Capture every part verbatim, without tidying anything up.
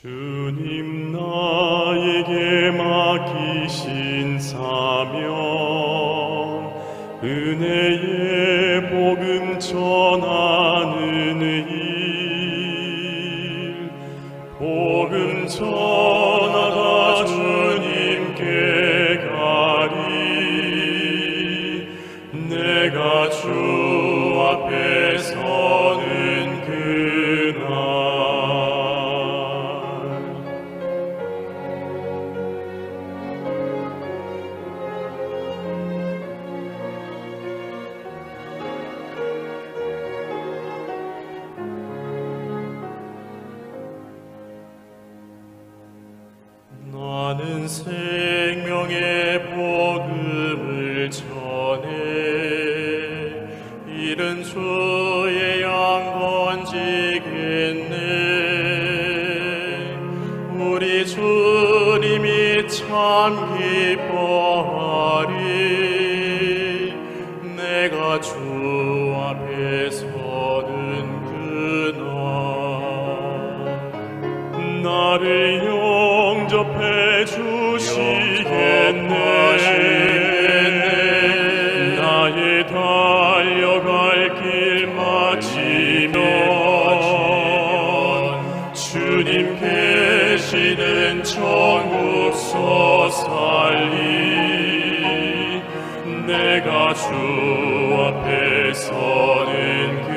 주님 나에게 맡기신 사명, 은혜의 복음 전하는 일. 복음 전하다 주님께 가리. 내가 주 앞에 서는 그날. 나는 생명의 복음을 전해. 이른 주의 양 번지겠네. 우리 주님이 참 기뻐하리. 내가 주 앞에 서는 그날. 나를 영접해 주시겠네. 나의 달려갈 길 마치면 주님 계시는 천국서 살리. 내가 주 앞에 서는 그날.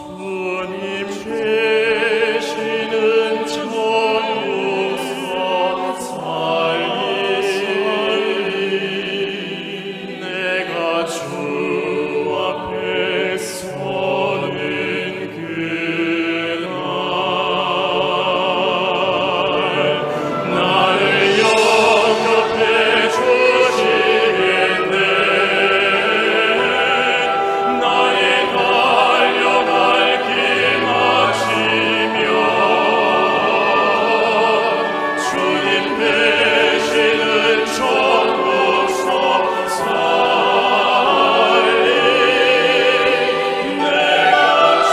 주님 계시는 천국서 살리. 내가 주 앞에 서는 그날. 나를 영접해 주시겠네. 나의 달려갈 길 마치면 주님 되시는 천국서 살리. 내가 주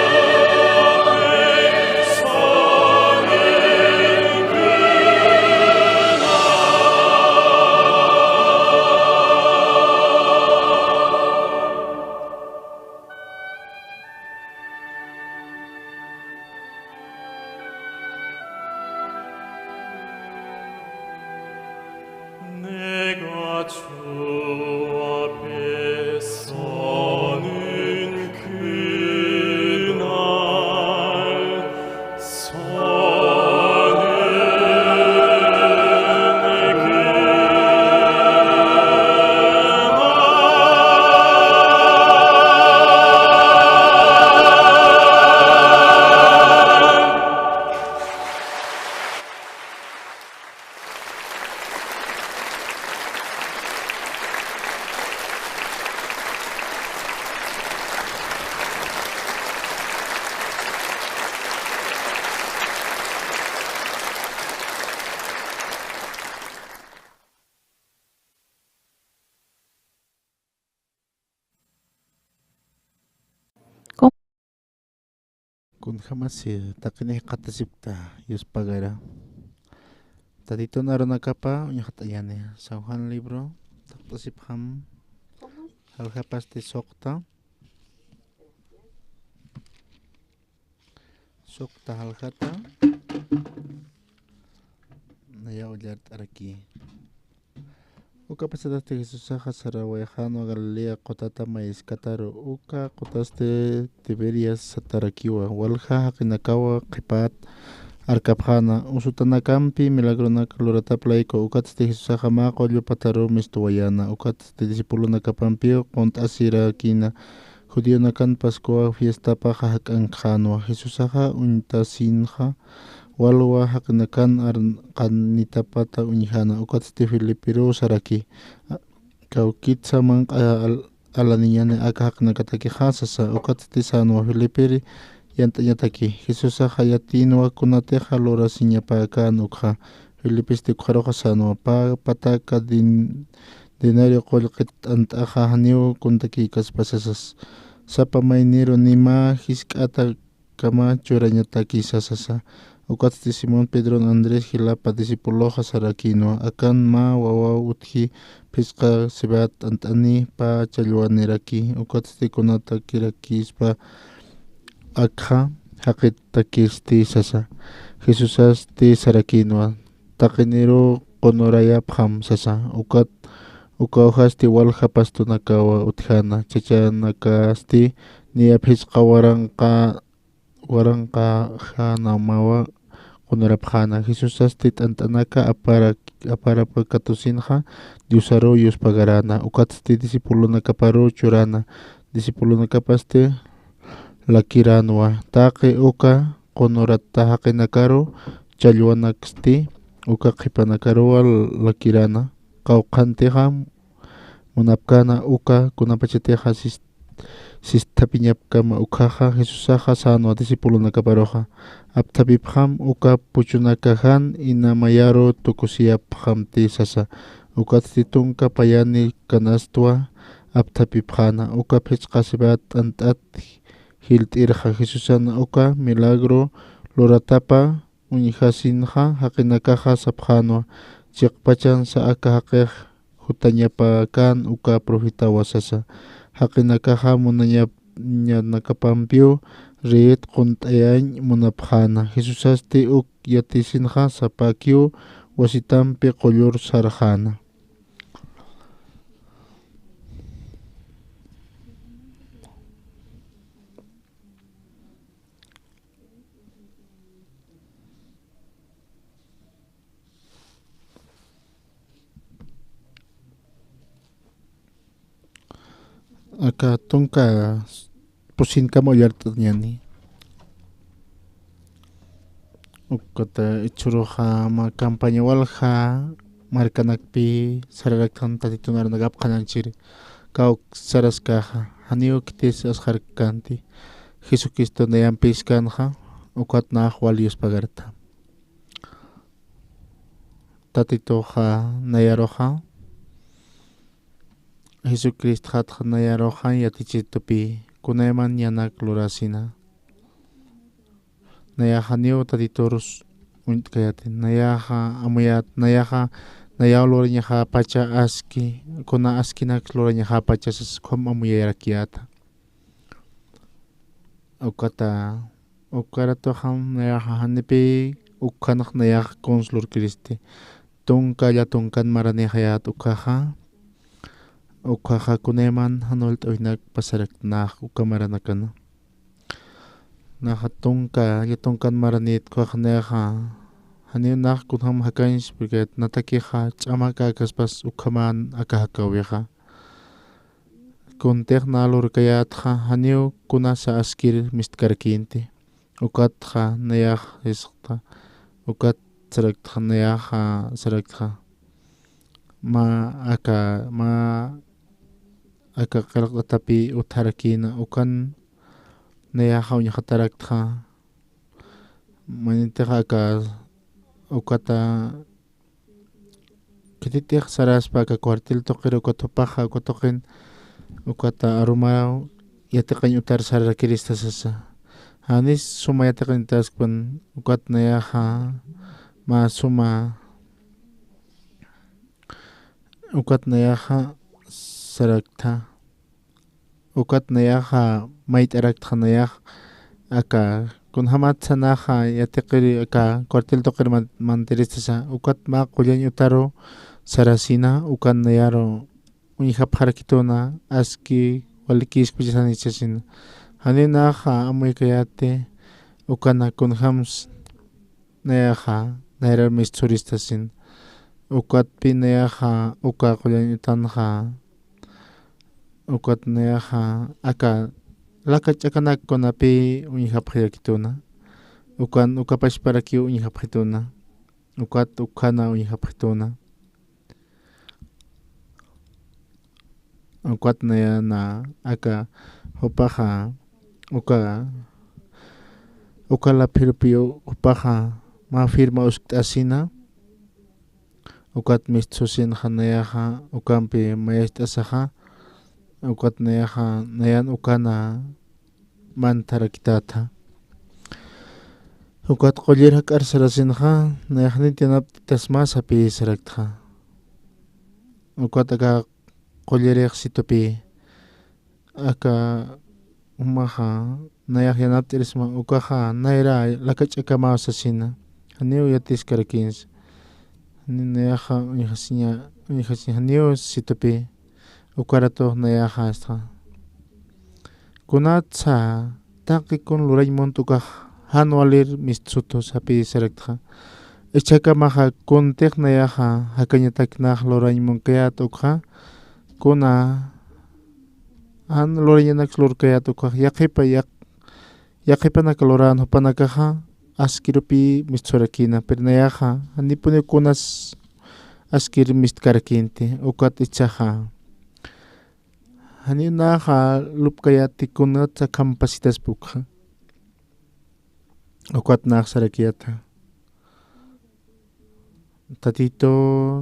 앞에 서는 그날. 내가 주 앞에 서는 그날. Kunjamasi taqinix qhatasipkta yuspagara. Tatitun arunakapa uñxat'ayani. San Juan libro taqtasipxam, jaljapasti suqta. Suqta jaljata. Naya ullart'araki. Uka pasatasti Jesusaxa sarawayxanwa Galilea qutata mayiskataru, uka qutasti Tiberias satarakiwa, walja jaqinakawa qhipat arkapxäna, usutanakampi milagronak luratap layku. Ukatsti Jesusaxa mä qullu pataru mistuwayäna, ukatsti discipulonakapampiw qunt'asirakïna, judionakan Pascua fiestapaxa jak'ankxänwa. Jesusaxa uñtasinxa walwa jaqinakan arnqanitapata uñjäna, ukatsti Felipiruw saraki, kawkitsa manq'a al-, alaniñäni aka jaqinakatakixa sasa. Ukatsti sänwa Felipir yant'añataki. Jesusaxa yatïnwa kunatixa lurasiñapäkän ukxa. Felipisti ukxaruxa sänwa, pä pataka din-, denario qullqi t'ant'axa janiw kuntakïkaspa sasas. Sapa mayniru ni mä jisk'ata kama churañatakisa sasa. Ukatsti Simón Pedron Andrés jilapa discipuloxa sarakïnwa, akan mä wawaw utji phisqa cebada t'ant'ani pä challwaniraki. Ukatsti kunatakirakispa akxa jaqitakisti sasa. Jesusasti sarakïnwa, taqiniruw qunurayapxam sasa. Ukat ukawjasti walja pastunakawa utjäna, chachanakasti niya phisqa waranqa, waranqaxänamawa qunurapxäna. Jesusasti t'ant'anaka apara-, aparapakatusinxa Diosaruw yuspagaräna, ukatsti discipulonakaparuw churäna. Discipulonakapasti lakiränwa, taqi uka qunurata jaqinakaru challwanaksti uka qhipanakaruwa lakirana. Qawqhantixa munapkana uka kunapachatixa sis-, sisthapiñapkama. Ukhaxa Jesusaxa sänwa discipulonakaparuxa, apthapipxam uka puchunaka jan inamayaru tukusiyapxamti sasa. Ukatsti tunka payani canastwa apthapipxäna, uka phisqa cebada t'ant'at jilt'irxa. Jesusan uka milagro luratapa uñjasinxa jaqinakaxa sapxänwa, chiqpachansa aka jaqix jutañapäkän uka profetawa sasa. Jaqinakaxa munañap-, ñanakapampiw reyit qunt'ayañ munapxäna. Jesusasti uk yatisinxa sapäkiw wasitampi qullur sarxäna. Aka tunka pusinkama ullart'añäni. Ukata ichhuruxa mä campaña walja markanakpi sararaktxan Tatitun arunakap qhanañchiri. Kawk saraskäxa, janiw khitis asxarkänti. Jesucristo nayampïskänxa, ukat nax wal yuspagarta. Tatituxa nayaruxa, Jesucristxatxa nayaruxa yatichitupï, kunayman ñanak lurasina. Nayax janiw Tatitur uñt'kayäti, nayaxa amuyät, nayaxa, nayaw lurañaxäpacha aski, kuna askinak lurañaxäpacha sas ukham amuyarakiyäta. Ukata, ukaratuxam nayaxa janipï, ukhanx nayax kuns lurkiristi. Tunka, llatunkan maranixayät ukhaxa, ukhaxa kunayman jan ullt'awinak pasarakt nax uka maranakana. Naxa tunka, llatunkan maranït ukhax nayaxa, janiw nax kunjam jakañs, porque natakixa ch'amakäkaspas ukhaman aka jakäwixa. Kuntix nä lurkayätxa, janiw kunasa askir mistkarakïnti. Ukatxa nayax jisqta, ukat saraktxa nayaxa saraktxa. Mä aka, mä aka qillqt'atapï utjarakïna, ukan nayaxa uñxataraktxa. Manitix aka ukata khititix saraspa aka cuartel tuqir ukat jupaxa, uka tuqin, ukata arumaraw yatiqañ utar sararakirista sasa. Janis suma yatiqañ utaskpan, ukat nayaxa mä suma, ukat nayaxa saraktxa. Ukat nayaxa mayt'araktxa nayax aka kunjamatsa naxa yatiqiri aka cuartel tuqir man-, mantiristasa, ukat mä qullañ utaru sarasina, ukan nayaru uñjapxarakituna, aski walikïskpachasanichasina. Janiw naxa amuykayäti, ukana kunjams nayaxa, nayarar mistsuristasina. Ukatpï nayaxa, uka qullañ utanxa, ukat nayaxa, aka lakach'akanak kunapï uñjapxarakituna. Ukan, uka pachparakiw uñjapxituna. Ukat ukhana uñjapxituna. Ukat nayana aka jupaxa, uka, uka laphirupi jupaxa mä firma uskt'asina. Ukat mistsusinxa nayaxa, ukampi mayacht'asaxa, ukat nayaxa, nayan ukana mantharakitata. Ukat qullir jak'ar sarasinxa, nayax nit yanapt'asma sapï saraktxa. Ukat aka qullirix situpï, aka jumaxa, nayax yanapt'irisma, ukaxa nayra lakach'akamaw sasina. Janiw yatiskarakinsa. Janiw nayaxa uñjasiña, uñjasiña, janiw situpï. Ukaratux nayaxa istxa. Kunatsa taqi kun lurañ munt ukax jan walir mistsutu sapï saraktxa. Ichhakamaxa kuntix nayaxa jakañatak nax lurañ munkayät ukxa, kuna jan lurañanaks lurkayät ukxa, yaqhipa, yaq-, yaqhipanak lurän jupanakaxa askirupï mistsurakïna, pero nayaxa janipuniw kunas askir mistkarakïnti, ukat ichhaxa. Janiw naxa lupkayäti kunatsa khampasitaspa ukxa. Ukat nax sarakiyäta. Tatitu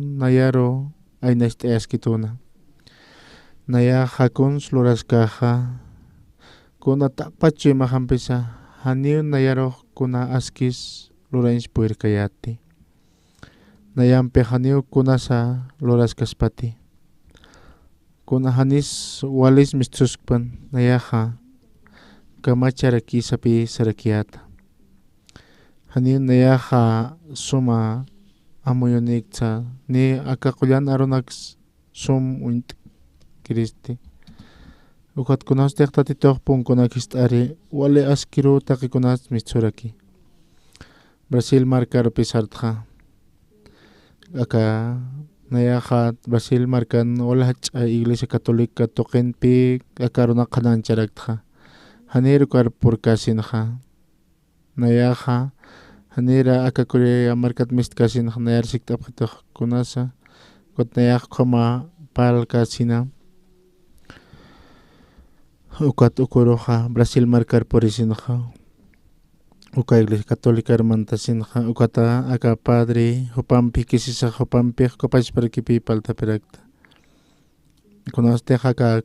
nayaru aynacht'ayaskituna. Nayaxa kuns luraskäxa, kuna taqpach chuymaxampisa, janiw nayarux kuna askis lurañs purirkayäti. Nayampix janiw kunasa luraskaspati. Kuna janis walis mistsuskpan, nayaxa kamacharaki sapï sarakiyäta. Janiw nayaxa suma amuyunïkta, ni aka qullan arunaks sum uñt'kiristi. Ukat kunastix Tatitux punkunak jist'ari, wali askiruw taqi kunas mistsuraki. Brasil markarupi sartxa. Aka nayaxa Brasil markan wali jach'a Iglesia Católica tuqinpi aka arunak qhanañcharaktxa. Janïr ukar purkäsinxa. Nayaxa, janïra aka Corea markat mistkäsinxa, nayar sikt'apxitux kunasa, ukat nayax ukhama parlkäsina. Ukat uküruxa Brasil markar purisinxa, uka Iglesia Católicar mantasinxa, ukata aka padre jupampi jikisisax, jupampix uka pachparakipï parltapirakta. Kunastix aka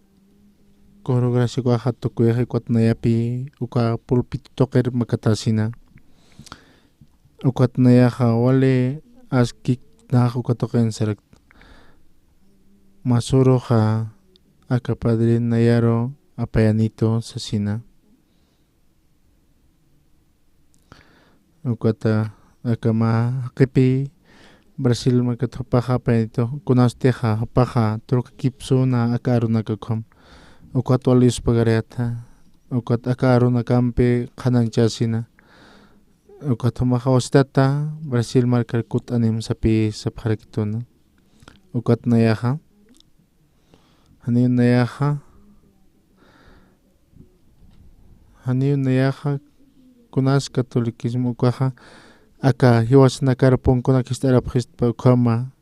coro gracia ukaxa tukuyxi, ukat nayapï uka púlpito tuqir makatäsina. Ukat nayaxa wali askik nax uka tuqin sarakta. Mä suruxa aka padre nayaru apayanitu sasina. Ukata aka mä jaqipï Brasil markat jupaxa apayanitu, kunastixa jupaxa turkakipsuna aka arunak ukham. Ukat wali yuspagarayäta, ukat aka arunakampi qhanañchäsina. Ukat jumaxa wasitata Brasil markar kutt'anim sapï sapxarakituna. Ukat nayaxa, janiw nayaxa, janiw nayaxa kunas catolicismo ukaxa aka jiwasanakar punkunak jist'arapxistpa ukhama,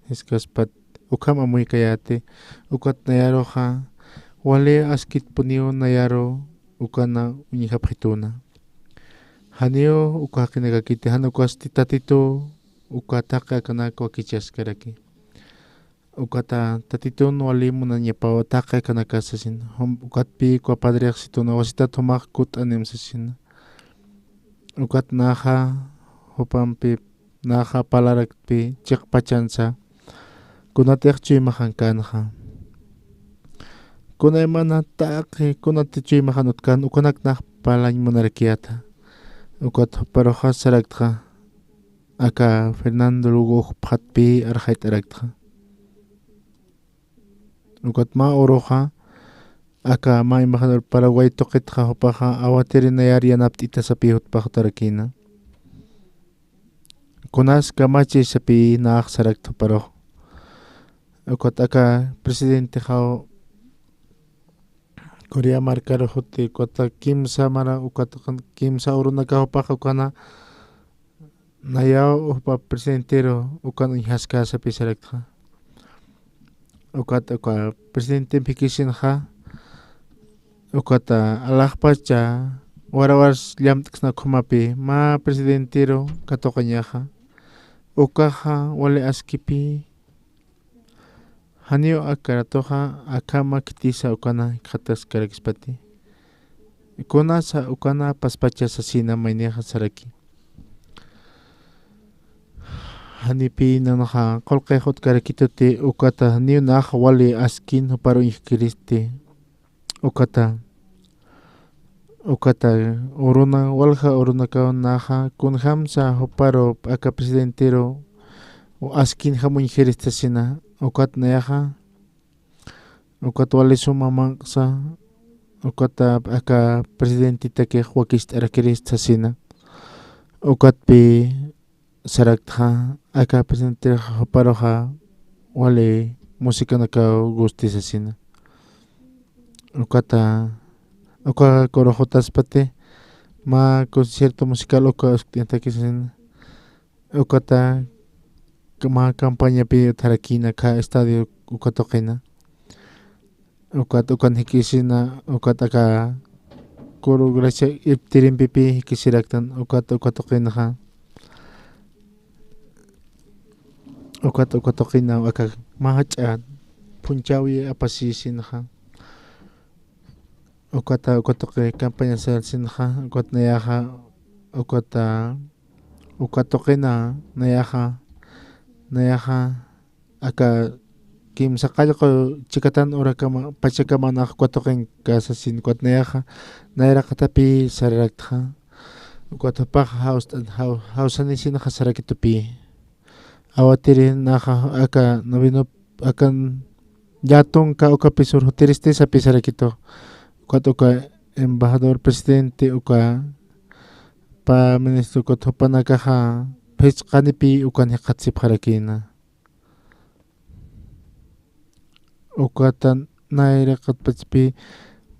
jiskaspat ukham amuykayäti, ukat nayaruxa wali askitpuniw nayaru ukana uñjapxituna. Janiw uka jaqinakakiti, jan ukasti Tatitu uka taqi akanak wakichaskaraki. Ukata Tatitun wali munañapaw taqi akanaka sasin. Jum-, ukatpï uka padrex situna wasitat jumax kutt'anim sasin. Ukat naxa jupampi, naxa parlarakpi chiqpachansa, kunatix chuymaxankänxa. Kunaymana taqi, kunati chuymaxan utjkän, ukanak nax parlañ munarakiyäta. Ukat juparuxa saraktxa, aka Fernando Lugo jupxatpï arxayt'araktxa. Ukat mä uruxa, aka mä embajador Paraguay tuqitxa jupaxa, awatiri nayar yanapt'ita sapï jutpax jutarakïna. Kunas kamachi sapï nax sarakt juparux. Ukat aka presidentixaw Corea markaru juti, ukat kimsa mara, ukat kimsa urunaka jupaxa ukana, nayaw jupa presidenteru ukan uñjaska sapï saraktxa. Ukat uka presidentemp jikisinxa, ukat alaxpacha warawars llamt'ksna ukhamapi, mä presidenteru katuqañaxa. Ukaxa wali askipï, janiw aka ratuxa akham khitisa ukana jikxataskarakspati. Kunasa ukana paspacha sasina maynixa saraki. Janipï nanxa qullqix utkarakituti, ukata janiw nax wali askin jupar uñjkiristi. Ukata, ukata uruna, walja urunakaw naxa kunjamsa juparu aka presidenteru askinjam uñjirist sasina, ukat nayaxa, ukat wali suma manq'sa, ukata aka presidentitakix wakist'arakirist sasina. Ukatpï saraktxa, aka presidentix juparuxa wali musicanakaw gusti sasina. Ukata, uka kuru jutaspati, mä concierto musical uka uskt'añataki sasina. Ukata, mä campañapï utjarakïna aka estadio uka tuqina. Ukat ukan jikisina, ukat aka kuru Gracia irptirimpipi jikisiraktan, ukat uka tuqinxa. Ukat uka tuqina aka mä jach'a phunchhawi apasisinxa. Ukata uka tuqi campaña sarsinxa, ukat nayaxa, ukata uka tuqina nayaxa, nayaxa, aka kimsa qallqu chikatan urakama, pachakama nax uka tuqinka sasin, ukat nayaxa, nayraqatapï sararaktxa. Ukat jupax jawst'an, jaw-, jawsanisinxa sarakitupï. Awatiri naxa aka noveno, akan llätunka ukapï sur jutiristi sapï sarakitu. Ukat uka embajador presidente uka pä ministro ukat jupanakaxa phisqanipï ukan jikxatsipxarakïna. Ukata nayraqatpachpï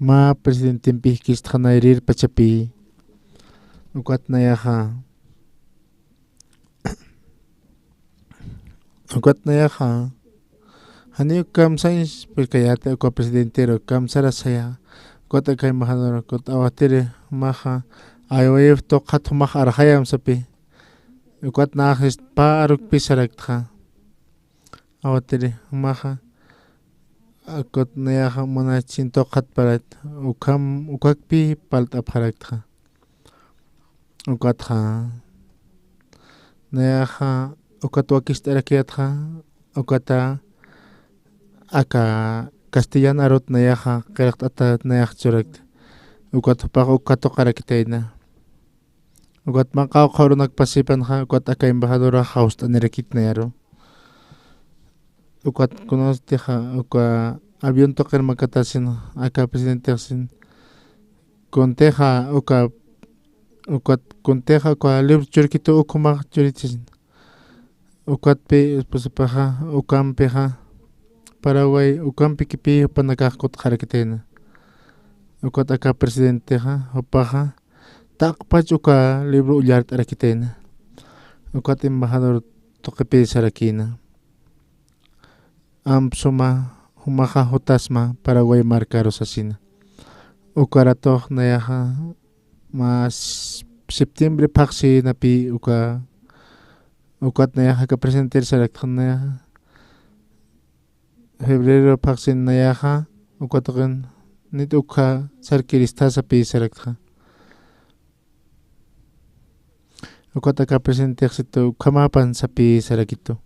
mä presidentempi jikistxa nayrir pachapï. Ukat nayaxa. Ukat nayaxa. Janiw kamsañs, pues, kayäta uka presidenteru kamsarasaya. Ukat aka embajador, ukat awatiri jumaxa, I O F tuqat jumax arxayam sapï. Ukat nax pä arukpï saraktxa. Awatiri jumaxa, ukat nayaxa munachin tuqat parat, ukham, ukakpï palt'apxaraktxa. Ukatxa, nayaxa, ukat wakist'arakiyatxa, ukata, aka castellan arut nayaxa, qillqt'ata nayax churakt. Ukat jupax uk katuqarakitayna. Ukat manq'aw qhurunakpasipanxa, ukat aka embajadorax jawst'anirakit nayaru. Ukat kunatixa, uka avión tuqir makatasin, aka presidentexsin. Kuntixa, uka, ukat, kuntixa, uka libro churikitu ukhumax churichisin. Ukatpï, esposapaxa, ukampixa, Paraguay, ukampi kipï jupanakax kutxarakitayna. Ukat aka presidentexa, jupaxa, taqpach uka libro ullart'arakitayna. Ukat embajador tuqipï sarakïna. Amp suma, jumaxa jutasma Paraguay markaru sasina. Uka ratux nayaxa, mä septiembre phaxsinapï uka, ukat nayaxa aka presidenter saraktxa nayaxa. Febrero phaxsin nayaxa, uka tuqin nit ukxa sarkirista sapï saraktxa. Ukat aka presidentexsitu ukhamapan sapï sarakitu.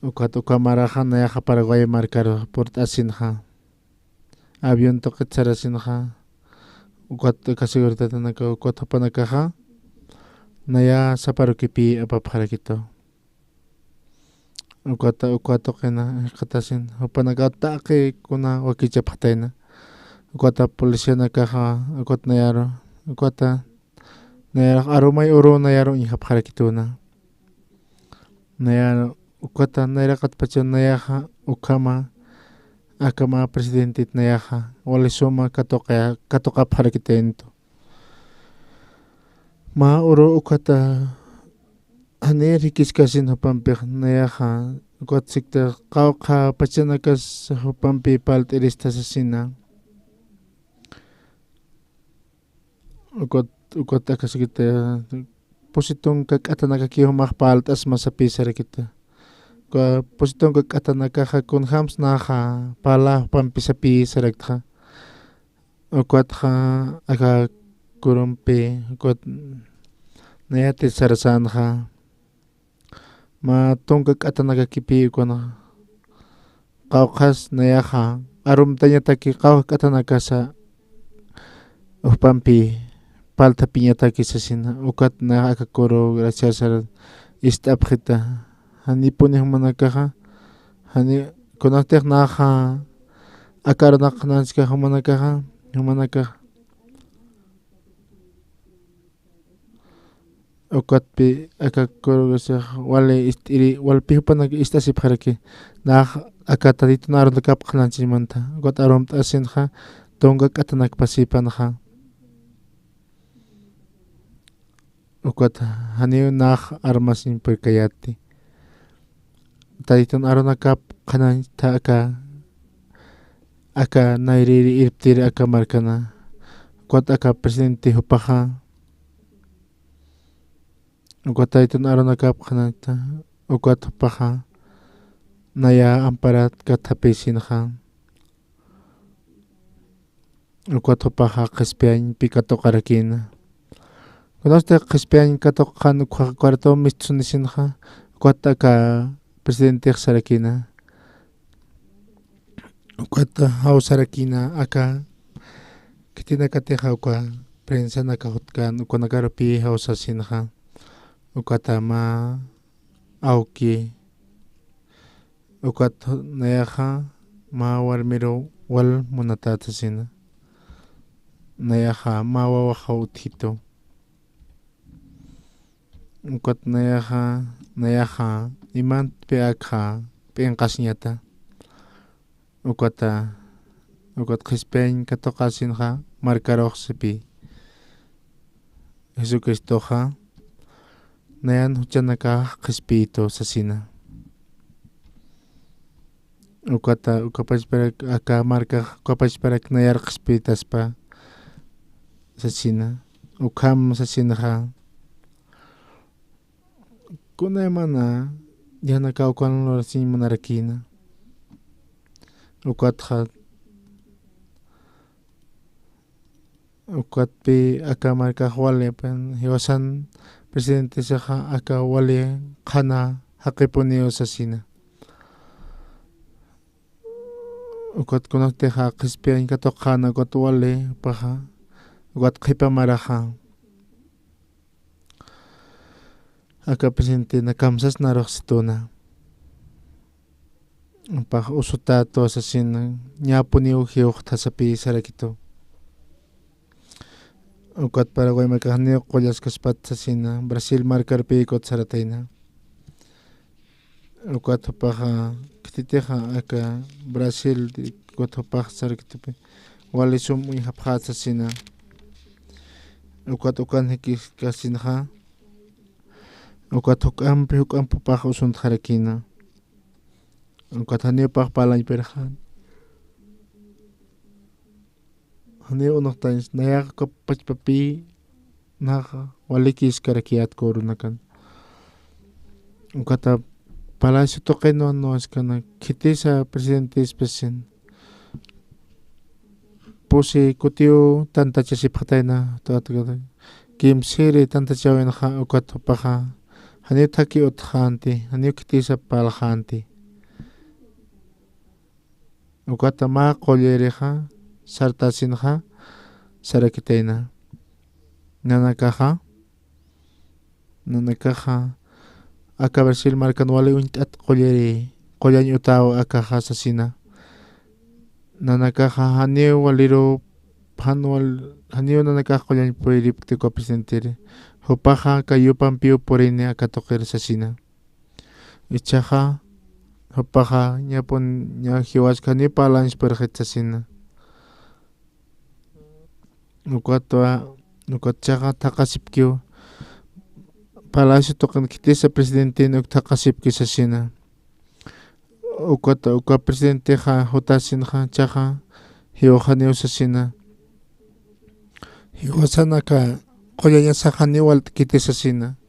Ukat uka maraxa nayaxa Paraguay markaru purt'asinxa. Avión tuqit sarasinxa. Ukat aka seguridatanaka, ukat jupanakaxa naya saparukipï apapxarakitu. Ukata, uka tuqina jikxatasin, jupanakaw taqi kuna wakichapxatayna. Ukata policianakaxa, ukat nayaru, ukata nayarux arumay uru nayaru uñjapxarakituna. Nayaru, ukata nayraqatpacha nayaxa ukhama, akama presidentit nayaxa wali suma katuqa-, katuqapxarakitayntu. Mä uru ukata jani rikiskasin jupampix nayaxa, ukat sikta qawqha pachanakas jupampi parlt'irista sasina. Ukat, ukat aka sikta pusi tunka k'atanakakiw jumax parlt'asma sapï sarakita. Uka pusi tunka k'atanakaxa kunjams naxa parla jupampi sapï saraktxa. Ukatxa aka kurumpi, ukat nayatit sarasänxa. Mä tunka k'atanakakipï ukanxa. Qawqhas nayaxa arumtañataki qawqha k'atanakasa jupampi parlt'apiñataki sasina. Ukat nayaxa aka kuru gracias sar ist'apxita. Janipuni jumanakaxa, jani kunatix naxa aka arunak qhananchka jumanakaxa, jumanakaxa. Ukatpi aka kuru graciax wali ist'iri, walpi jupanak ist'asipxaraki. Nax aka Tatitun arunakap qhananchimanta, ukat arumt'asinxa tunka k'atanakpasipanxa. Ukat janiw nax armasiñ purkayäti. Tatitun arunakap qhananchta aka, aka nayrïri irptiri aka markana. Ukat aka presidente jupaxa. Ukat Tatitun arunakap qhananchta. Ukat jupaxa naya amparat kathapisinxa. Ukat jupaxa qhispiyañpi katuqarakïna. Kunasti qhispiyañ katuqxan ukhaxa cuarto mistunisinxa, ukat aka presidentix sarakïna. Ukat jawsarakïna aka khitinakatixa uka prensanaka jutkän, ukanakarupi jawsasinxa. Ukata mä awki. Ukat nayaxa mä warmiru wal munatätasina. Nayaxa mä wawaxaw utjitu. Ukat nayaxa, nayaxa imantpi akxa p'inqasiñata. Ukata, ukat qhispiyañ katuqasinxa markarux sipï. Jesucristoxa nayan juchanakax qhispiytu sasina. Ukata, uka pachparak, aka markax uka pachparak nayar qhispiytaspa sasina. Ukham sasinxa, kunaymana yanaka ukan lurasiñ munarakïna. Ukatxa, ukatpi aka markax wali, jiwasan presidentesaxa aka wali qhana jaqipuniw sasina. Ukat kunatixa qhispiyañ katuqxäna ukat wali jupaxa, ukat qhipa maraxa. Aka presidentena kamsasnarux situna. Jupax usutätu sasina, ñäpuniw jiwxta sapï sarakitu. Ukat Paraguay markax niw qullaskaspat sasina, Brasil markarpï ukat saratayna. Ukat jupaxa, khititixa aka Brasil, ukat jupax sarakitupi, wali sum uñjapxät sasina. Ukat ukan jikiskasinxa, ukat juk'ampi, juk'amp jupax usuntxarakïna. Ukat janiw jupax parlañpirxän. Janiw unuxtañs, nayax uka pachpapï nax walikïskarakiyät urunakan. Ukata Palacio tuqinwa nuwaskana, khitisa presidentespasin. Pusi kutiw tantachasipxatayna, tuqat kimsiri tantachawinxa ukat jupaxa, janiw thakhi utjxänti, janiw khitisa parlxänti. Ukata mä qullirixa sartasinxa, sarakitayna. Nanakaxa, nanakaxa, aka Brasil markan wali uñt'at qulliri, qullañ utaw akaxa sasina. Nanakaxa janiw waliru, jan wal-, janiw nanakax qullañ puripkti uka presidentiri. Jupaxa aka yupampiw purini aka tuqir sasina. Ichhaxa, jupaxa, ñapun, ña jiwaskani parlañch purxit sasina. Ukatwa, ukatchaxa thaqasipkiw, Palacio tuqin khitisa presidentin uk thaqasipki sasina. Ukat, uka presidentexa jutasinxa, chaxa, jiwxaniw sasina. Jiwasan aka qullañasax janiw walt'kiti sasina.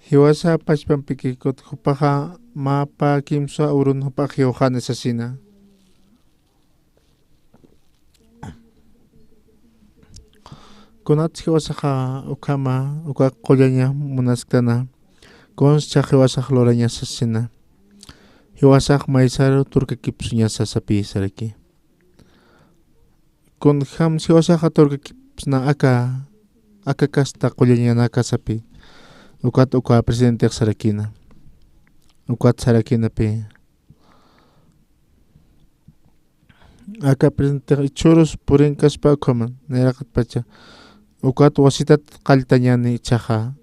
Jiwasa pachpampiki kut jupaxa mä pä kimsa urun jupax jiwxani sasina. Kunats jiwasaxa ukhama, uka qullaña munasktana, kuns chax jiwasax luraña sasina. Jiwasax maysaru turkakipsuñasa sapï saraki. Kunjam jiwasaxa turkakipsna aka, aka kasta qullañanaka sapï. Ukat uka presidentex sarakina. Ukat sarakinapi. Aka presidente ichhürus purinkaspa ukhaman, nayraqatpacha. Ukat wasitat qalltañäni ichhaxa.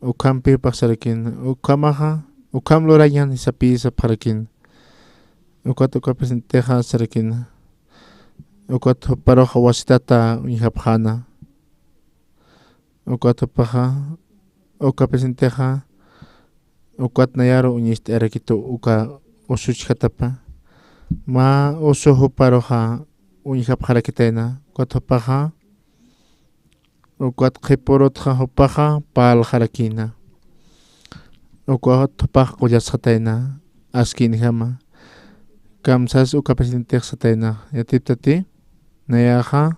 Ukhampi jupax sarakina, ukhamaxa, ukham lurañäni sapï sapxarakina. Ukat uka presidentexa sarakina. Ukat juparux wasitata uñjapxäna. Ukat jupaxa, uka presidentexa, ukat nayaru uñist'arakitu uka usuchjatapa. Mä usu juparuxa uñjapxarakitayna, ukat jupaxa, ukat qhipürutxa jupaxa parlxarakïna. Ukat jupax qullasxatayna, askinjama. Kamsas uka presidentex satayna, yatiptati, nayaxa,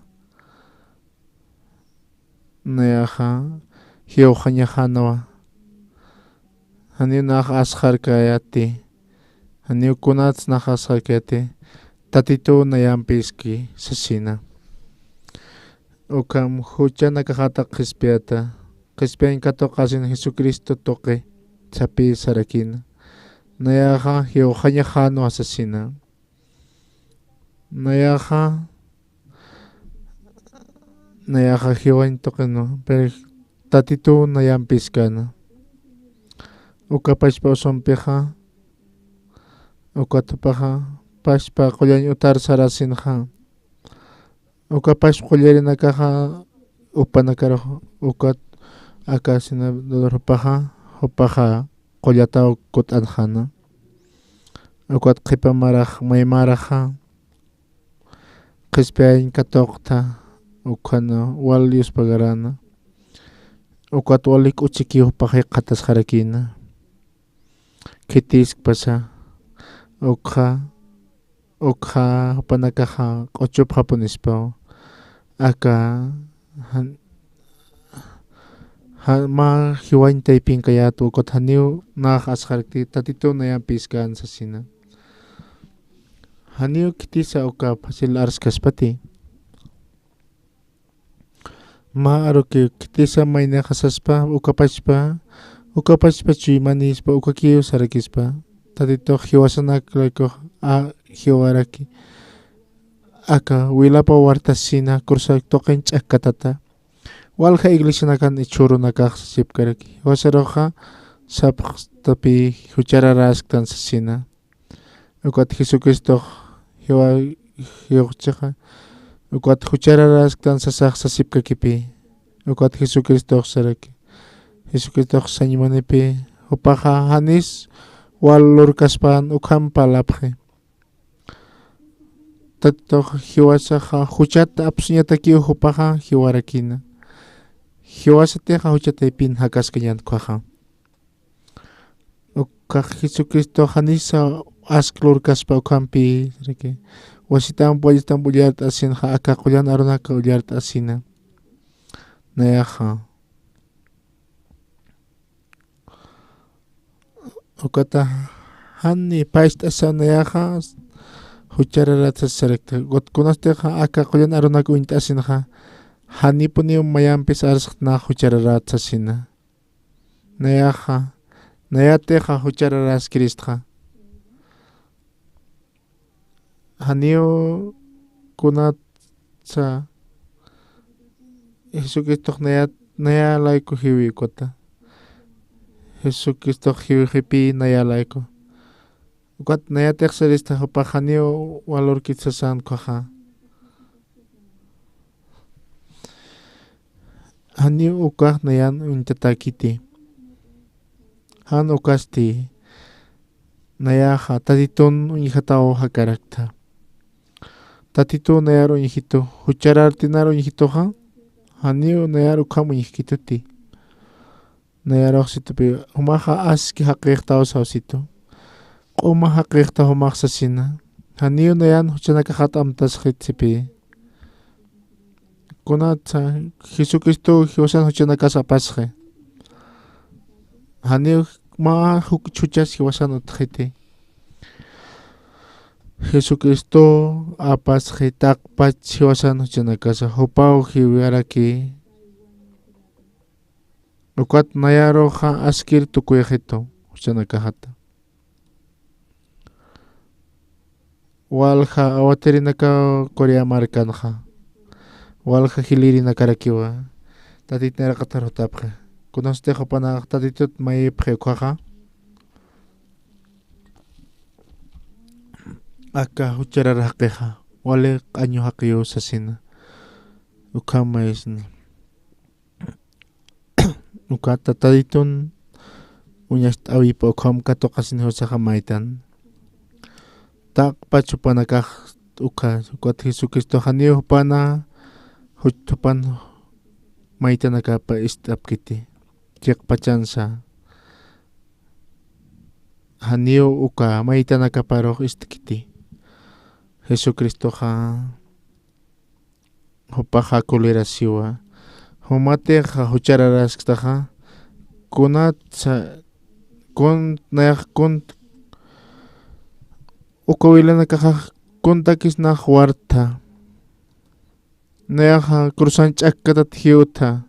nayaxa, jiwxañaxänwa. Janiw nax asxarkäyäti, janiw kunats nax asxarkäyäti, Tatituw nayampiski sasina. Ukham juchanakaxata qhispiyäta, qhispiyañ katuqasin Jesucristo tuqi sapï sarakina. Nayaxa jiwxañaxänwa sasina. Nayaxa, nayaxa jiwañ tuqinwa, pero Tatituw nayampiskäna. Uka pachpa usumpixa, ukat jupaxa, pachpa qullañ utar sarasinxa. Uka pachpa qullirinakaxa, upanakarux, ukat aka senador jupaxa, jupaxa qullataw kutt'anxäna. Ukat qhipa marax, may maraxa, qhispiyañ katuqta, ukhan wal yuspagaräna. Ukat wali k'uchikiw jupax jikxatasxarakïna. Khitiskpasa, ukxa, ukxa jupanakaxa q'uchupxapunispaw. Aka, jan-, ja-, mä jiwañ taypinkayät, ukat janiw nax asxarakti, Tatituw nayampiskän sasina. Janiw khitisa uka fácil arskaspati. Mä arukiw khitisa maynixa saspa, uka pachpa, uka pachpa chuymanispa, ukakiw sarakispa. Tatitux jiwasanak laykux, a, jiwaraki. Aka wilapa wartasina, cruzak tuqin ch'akkatata. Walja iglesianakan ichhürunakax sasipkaraki. Jiwasaruxa sapxtapï juchararäsktan sasina. Ukat Jesucristox jiwa-, jiwxchixa. Ukat juchararäsktan sasax sasipkakipï. Ukat Jesucristox saraki. Jesucristox sañ munipï. Jupaxa janis wal lurkaspän ukham parlapxi. Tatitux jiwasaxa juchat apsuñatakiw jupaxa jiwarakïna. Jiwasatixa juchat taypin jakaskañän ukhaxa. Ukhax Jesucristo janisa ask lurkaspa ukhampi, riki. Wasitamp wallitamp ullart'asinxa aka qullan arunaka ullart'asina. Nayaxa. Ukata jani phacht'asa nayaxa, juchararat sas sarakta. Ukat kunatix aka qullan arunak uñt'asinxa, janipuniw mayampis arsxta nax juchararat sasina. Nayaxa, nayatixa juchararaskiristxa. Janiw kunatsa Jesucristox naya, naya layku jiwi ukata. Jesucristox jiwi jipï naya layku. Ukat nayatix sarista jupax janiw valorkit sasan ukhaxa. Janiw ukax nayan uñtatäkiti. Jan ukasti nayaxa Tatitun uñjataw jakarakta. Tatituw nayar uñjitu, jucharartinar uñjituxa, janiw nayar ukham uñjkituti. Nayarux situpi, jumaxa aski jaqïxtaw sawsitu. Q'uma jaqïxtaw jumax sasina. Janiw nayan juchanakaxat amtasxit sipï. Kunatsa Jesucristow jiwasan juchanakas apasxi. Janiw mä juk juchas jiwasan utjxiti. Jesucristow apasxi taqpach jiwasan juchanakasa, jupaw jiwiraki. Ukat nayaruxa askir tukuyxitu juchanakaxata. Walja awatirinakaw Corea markanxa, walja jilïrinakarakiwa Tatit nayraqat arxatapxi. Kunatix jupanax Tatitut mayipxi ukhaxa, aka jucharar jaqixa, wali q'añu jaqiw sasina. Ukham mayisna. Ukat Tatitun uñacht'äwipa ukham katuqasin jiwasaxa maytan. Taqpach jupanakax ukha, ukat Jesucristox janiw jupana, juch jupan maytanakapa ist'apkiti. Chiqpachansa. Janiw uka maytanakaparux ist'kiti. Jesucristoxa jupaxa colerasiwa. Jumatixa juchararasktaxa, kunatsa, kun, nayax kun, uka wilanakaxa kuntakis nax wartha. Nayaxa cruzan ch'akkatat jiwtha.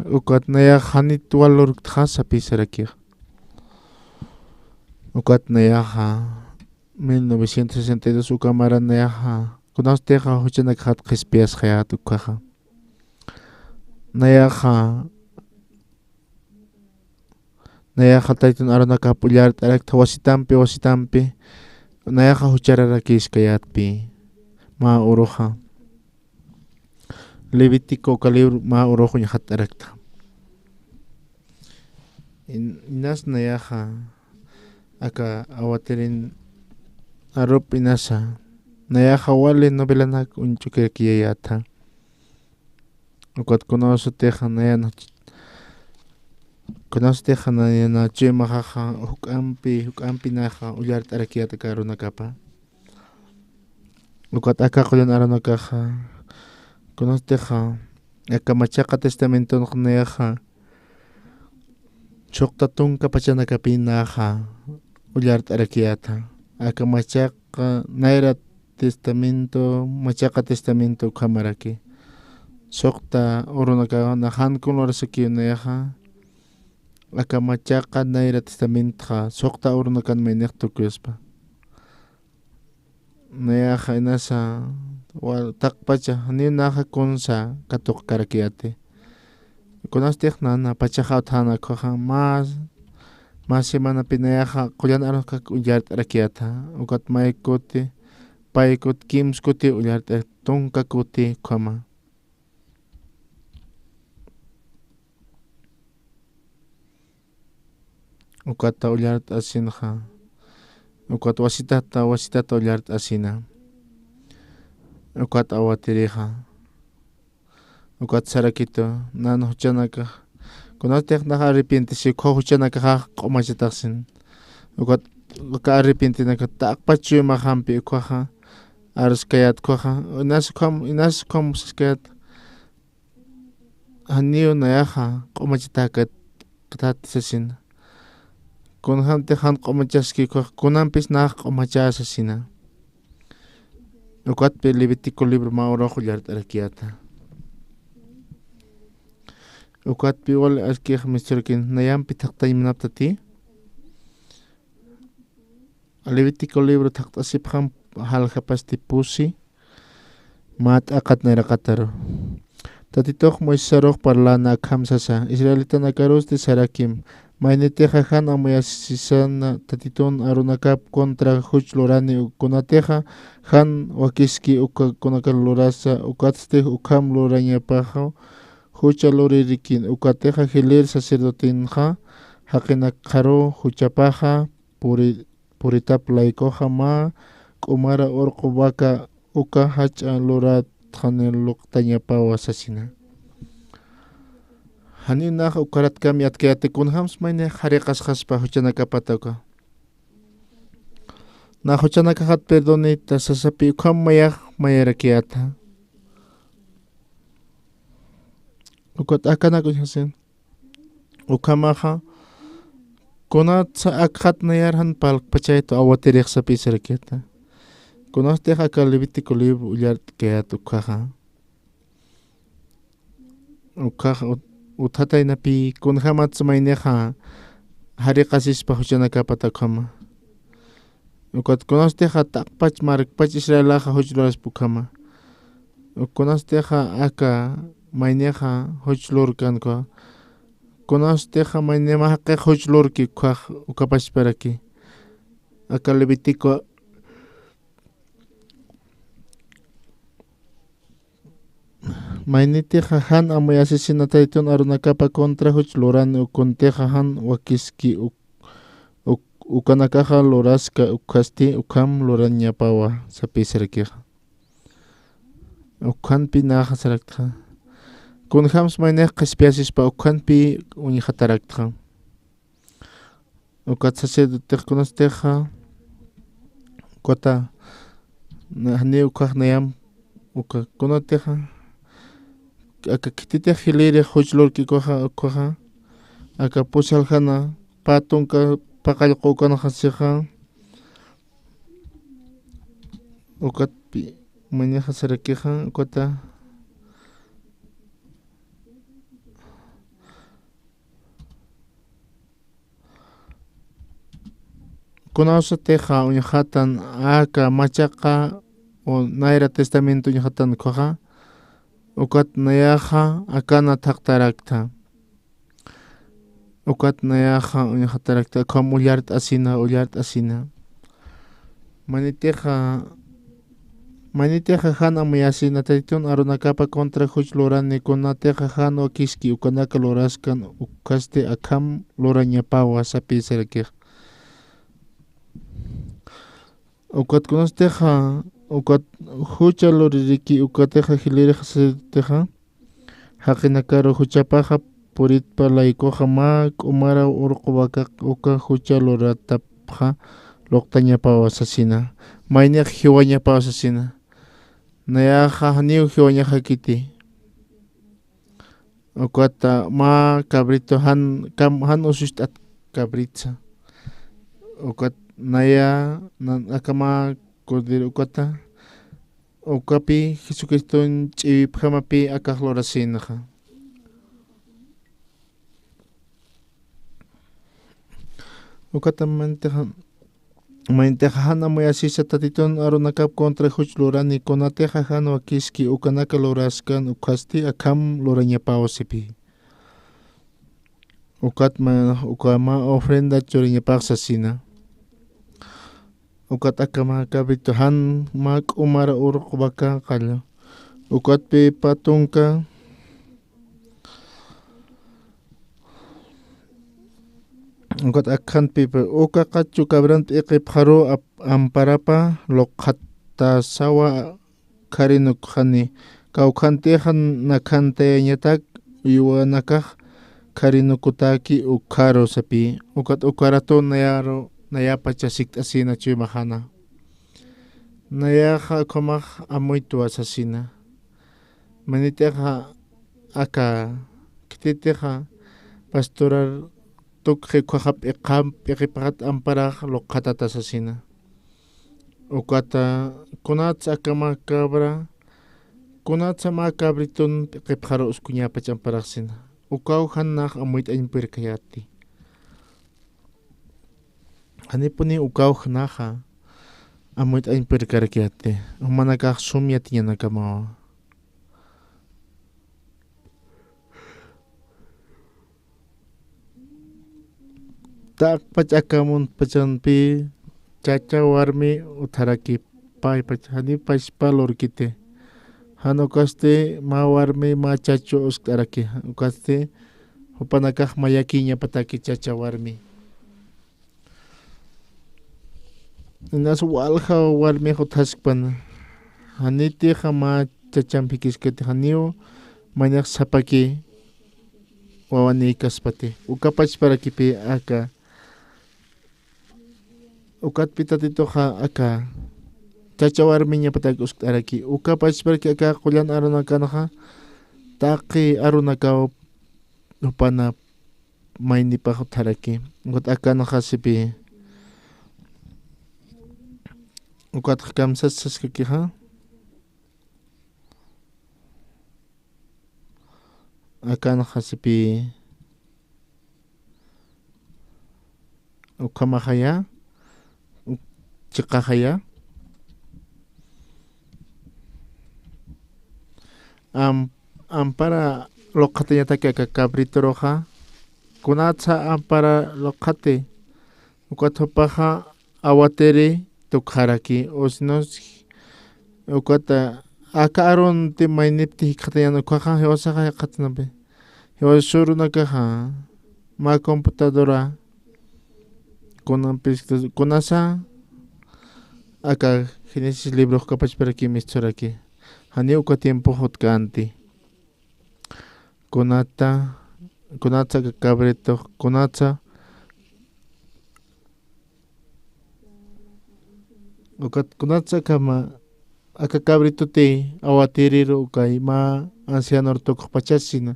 Ukat nayax janit valorktxa sapï sarakix. Ukat nayaxa mil novecientos sesenta y dos uka maran nayaxa, kunatix juchanakaxat qhispiyasxayät ukhaxa. Nayaxa, nayaxa Tatitun arunakap ullart'araktha wasitampi, wasitampi, nayaxa juchararakïskayätpï, mä uruxa. Levítico uka libro mä urux uñxatt'araktha. In-, inas nayaxa aka awatirin arup inasa, nayaxa wali novelanak uñch'ukirakiyayätha. Ukat kunasutixa nayan, kunasutixa nayan chuymaxaxa juk'ampi, juk'ampi naxa ullart'arakiyät aka arunakapa. Ukat aka qullan arunakaxa, kunatix aka machaqa testamentonx nayaxa suxta tunka pachanakapï naxa ullart'arakiyätha. Aka machaqa nayra testamento, machaqa testamento ukhamaraki. Suxta urunakaw nax jan kun lurasakiw nayaxa, aka machaqa nayra testamentxa suxta urunakan maynix tukuyaspa. Nayaxa inasa, wa-, taqpacha, janiw naxa kunsa katuqkarakiyäti. Kunatix nana pachaxa utjäna ukhaxa, mä, mä semanapi nayaxa qullan arunakak ullart'arakiyätha, ukat may kuti, pay kuti, kimsa kuti ullart'arak, tunka kuti ukhama. Ukata ullart'asinxa. Ukat wasitata, wasitata ullart'asina. Ukat awatirixa. Ukat sarakitu, nan juchanakax. Kunatix nax arrepientisi, ukhaw juchanakaxax q'umachataxsin. Ukat, uka arrepientinaka taqpach chuymaxampi ukhaxa, aruskayät ukhaxa, inas ukham, inas ukham saskayät. Janiw nayaxa q'umachatäkät, ktät sasina. kunjämtix jan q'umachaski ukhax, kunampis nax q'umachäsasina. Ukatpi Levítico libro mä urux ullart'arakiyäta. Ukatpi wali askix misturakïn, nayampi thaqtañ munaptati. Levítico libro thaqt'asipxam jaljapasti pusi, mä t'aqat nayraqataru. Tatitux Moisesarux parläna akham sasa, israelitanakarus sarakim, maynitixa jan amuyasisana Tatitun Aaronakap contra juch lurani, kunatixa jan wakiski uka kunakar lurasa, ukatsti ukham lurañapaxa, jucha luririkin, ukatixa jilïr sacerdotenxa jaqinakxaru juchapaxa puri-, puritap laykuxa mä k'umara urqu vaca uka jach'a luratxani luqtañapawa sasina. Janiw nax ukaratkam yatkayäti, kunjams maynix jariqasxaspa juchanakapata uka. Nax juchanakaxat perdonita sasapi ukham mayax mayarakiyäta. Ukat akanak uñjasin. Ukhamaxa, kunatsa akxat nayar jan parlkpachaytu awatirix sapï sarakiyäta. Kunastix aka Levítico libro ullart'kayät ukkhaxa. Ukkhax ut-, utjataynapï kunjämatsa maynixa jariqasispa juchanakapata ukhama. Ukat kunastix t'aqpach markpach Israelaxa juch luraspa ukhama. Kunastix aka maynixa juch lurkänwa. Kunastix mayni mä jaqix juch lurki ukkhax ukapachparaki. Aka Levítico Maynitixa jan amuyasisina Tatitun Aaronakapa contra juch lurani, kuntixa jan wakiski uk-, uk-, ukanakaxa luraska ukkasti ukham lurañapawa sapï sarakixa. Ukhanpi naxa saraktxa. Kunjams maynix qhispiyasispa ukhanpi uñjataraktxa. Ukat sacerdotex kunatixa, ukata, na-, janiw ukkhax nayam, uka kunatixa, aka khititix jilïrix juch lurki ukkhaxa, ukkhaxa, aka pusi aljana, pä tunka paqallqu ukanxasixa, ukatpi, maynix sarakixa, ukata, Kunawsatixa uñjatan aka machaqa o Nayra Testamento uñjatan ukkhaxa, ukat nayaxa akana thaqtaraktha. Ukat nayaxa uñjataraktha, ukham ullart'asina, ullart'asina. Maynitixa, maynitixa jan amuyasina Tatitun Aaronakapa contra juch lurani, kunatixa jan wakiski ukanaka luraskan ukkasti akham lurañapawa sapï sarakix. Ukat kunatixa, ukat jucha luririki ukatixa jilïrix sacerdotexa, jaqinakaru juchapaxa puritpa laykuxa mä k'umara urqu vaca uka jucha luratapxa luqtañapawa sasina. Maynix jiwañapawa sasina. Nayaxa janiw jiwañaxakiti. Ukata mä cabrito jan, kam-, jan usucht'at cabritsa. Ukat naya, na-, aka mä cordero ukata. Ukapi Jesucriston ch'iwipjamapi akax lurasinxa. Ukata maynitixa, maynitixa jan amuyasisa Tatitun Aaronakap contra juch lurani, kunatixa jan wakiski ukanaka luraskan ukkasti akham lurañapawa sapï. Ukat mä, uka mä ofrenda churiñapax sasina. Ukat aka mä cabrito jan mä k'umara urqu vaca qalla. Ukatpi pä tunka. Ukat akhanpipa uka qachu cabran p'iqipxaru ap-, amparapa luqxatasawa kharinukxani, kawkhantixa nakhantayañatak uywanakax kharinukutäki ukkharu sapï. Ukat ukharatu nayaru, nayapacha sikt'asina chuymaxana. Nayaxa ukhamax amuytwa sasina. Maynitixa aka khititixa pastorar tukxi ukhaxa p'iqam p'iqipxat amparax luqxatata sasina. Ukata kunatsa aka mä cabra, kunatsa mä cabritun p'iqipxaru uskuñäpach amparaxsina. Ukaw jan nax amuyt'añ purkayäti. Janipuni ukaw jnaxa amuyt'añ purkarakyäti. Jumanakax sum yatiñanakamawa. Taqpach aka muntpachanpi chacha warmi utjaraki, paypach jani pachpa lurkiti. Jan ukasti mä warmi mä chachu uskt'araki, ukasti jupanakax mayakiñapataki chacha warmi. Inas walja warmix utjaskpana. Janitixa mä chachampikiskati, janiw maynax sapaki wawanïkaspati. Uka pachparakipi aka, ukatpi Tatituxa aka chacha warmiñapatak uskt'araki. Uka pachparaki aka qullan arunakanxa taqi arunakaw jupana maynipax utjaraki. Ukat akanxa sipi. Ukatxa kamsas saskakixa. Akanxa sipi. Ukhamaxaya, uk-, chiqaxaya. Am-, ampara luqxatañataki aka cabrituruxa. Kunatsa ampara luqxati. Ukat jupaxa awatiri tukxaraki, o si no, ukat aka arunti maynipti jikxatañan ukhaxa, jiwasaxa jikxatanampi. Jiwas urunakaxa, mä computadora, kunampis, kunasa, aka Génesis librox uka pachparaki misturaki. Jani uka tiempo jutkanti. Kunata, kunatsa aka cabrito, kunatsa, ukat kunatsa aka mä, aka cabrituti awatiriru ukay mä ancianor tukxpachasina.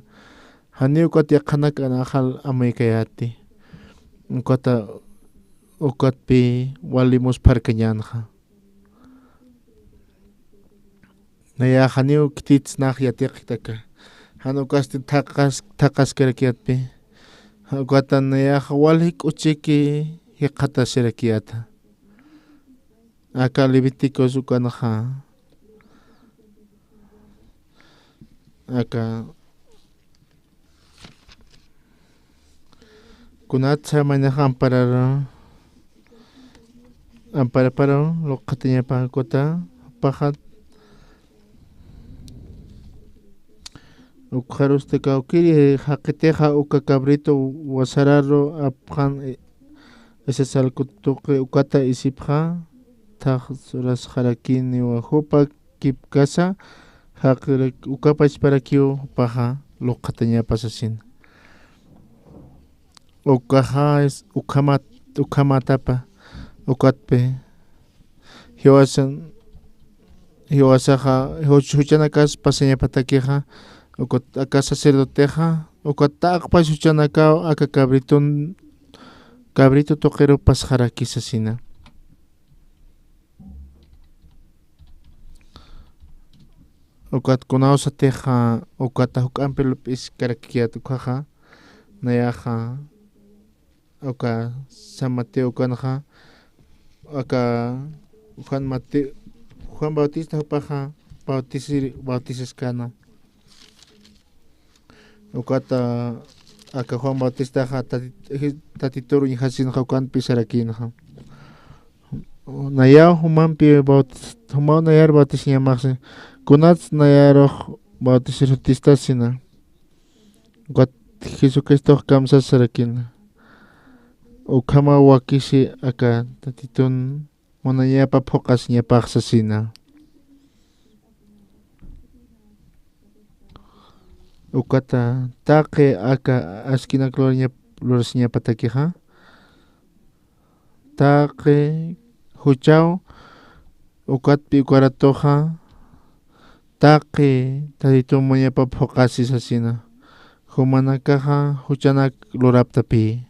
Jani ukat yaqhanak anaxal amuykayäti. Ukata, ukatpi wali muspharkañänxa. Nayax janiw khititsnax yatiqtaka. Jan ukasti thaqas-, thaqaskarakyätpi. Ukata nayax walji k'uchiki jikxatasirakyäta. Aka Levíticos ukanxa. Aka kunatsa maynax ampararu, amparaparaw luqxatañapa ukata, jupaxa ukxarusti kawkiri jaqitixa uka cabrito wasararu apxan, e, ese salku tuqi ukata isipxa, thax surasxarakiniwa jupa kipkasa, jaqirak-, uka pachparakiw jupaxa luqxatañapa sasina. Ukaxa es ukhamat-, ukhamatapa, ukatpi. Jiwasan, jiwasaxa, juch-, juchanakas pasañapatakixa, ukat aka sacerdotexa, ukat taqpas juchanakaw aka cabritun, cabrito tuqiru pasxaraki sasina. Ukat kunawsatixa, ukata juk'ampi lup'iskarakkiyät ukhaxa, nayaxa, uka San Mateo ukanxa, aka Juan Mate-, Juan Bautista jupaxa, bautisir-, bautisaskana. Ukata, aka Juan Bautistaxa tati-, ji-, Tatitur uñjasinxa ukanpi sarakinxa. Nayaw jumampi bautis-, jumaw nayar bautisañamaxsi. Kunats nayarux bautisir jutistasina. Ukat Jesucristox kamsas sarakina. Ukhamaw wakisi aka Tatitun munañapa phuqasiñapax sasina. Ukata taqi aka askinak lurañap-, lurasiñapatakixa. Taqi juchaw ukatpi ukaratuxa. Taqi Tatitun munañapa phuqasi sasina. Jumanakaxa juchanak luraptapï.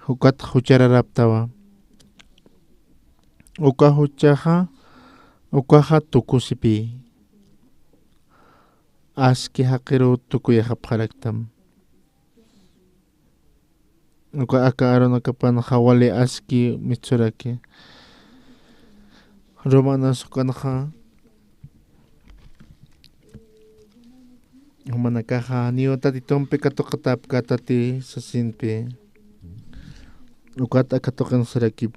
ukat juchararaptawa. Uka juchaxa, ukaxa tukusipï. Aski jaqiruw tukuyaxapxaraktam. Uka aka arunakapanxa wali aski mitsuraki. Romanas ukanxa, jumanakaxa, janiw Tatitumpi katuqatäpkätati sasinpi. Ukat aka tuqin sarakip.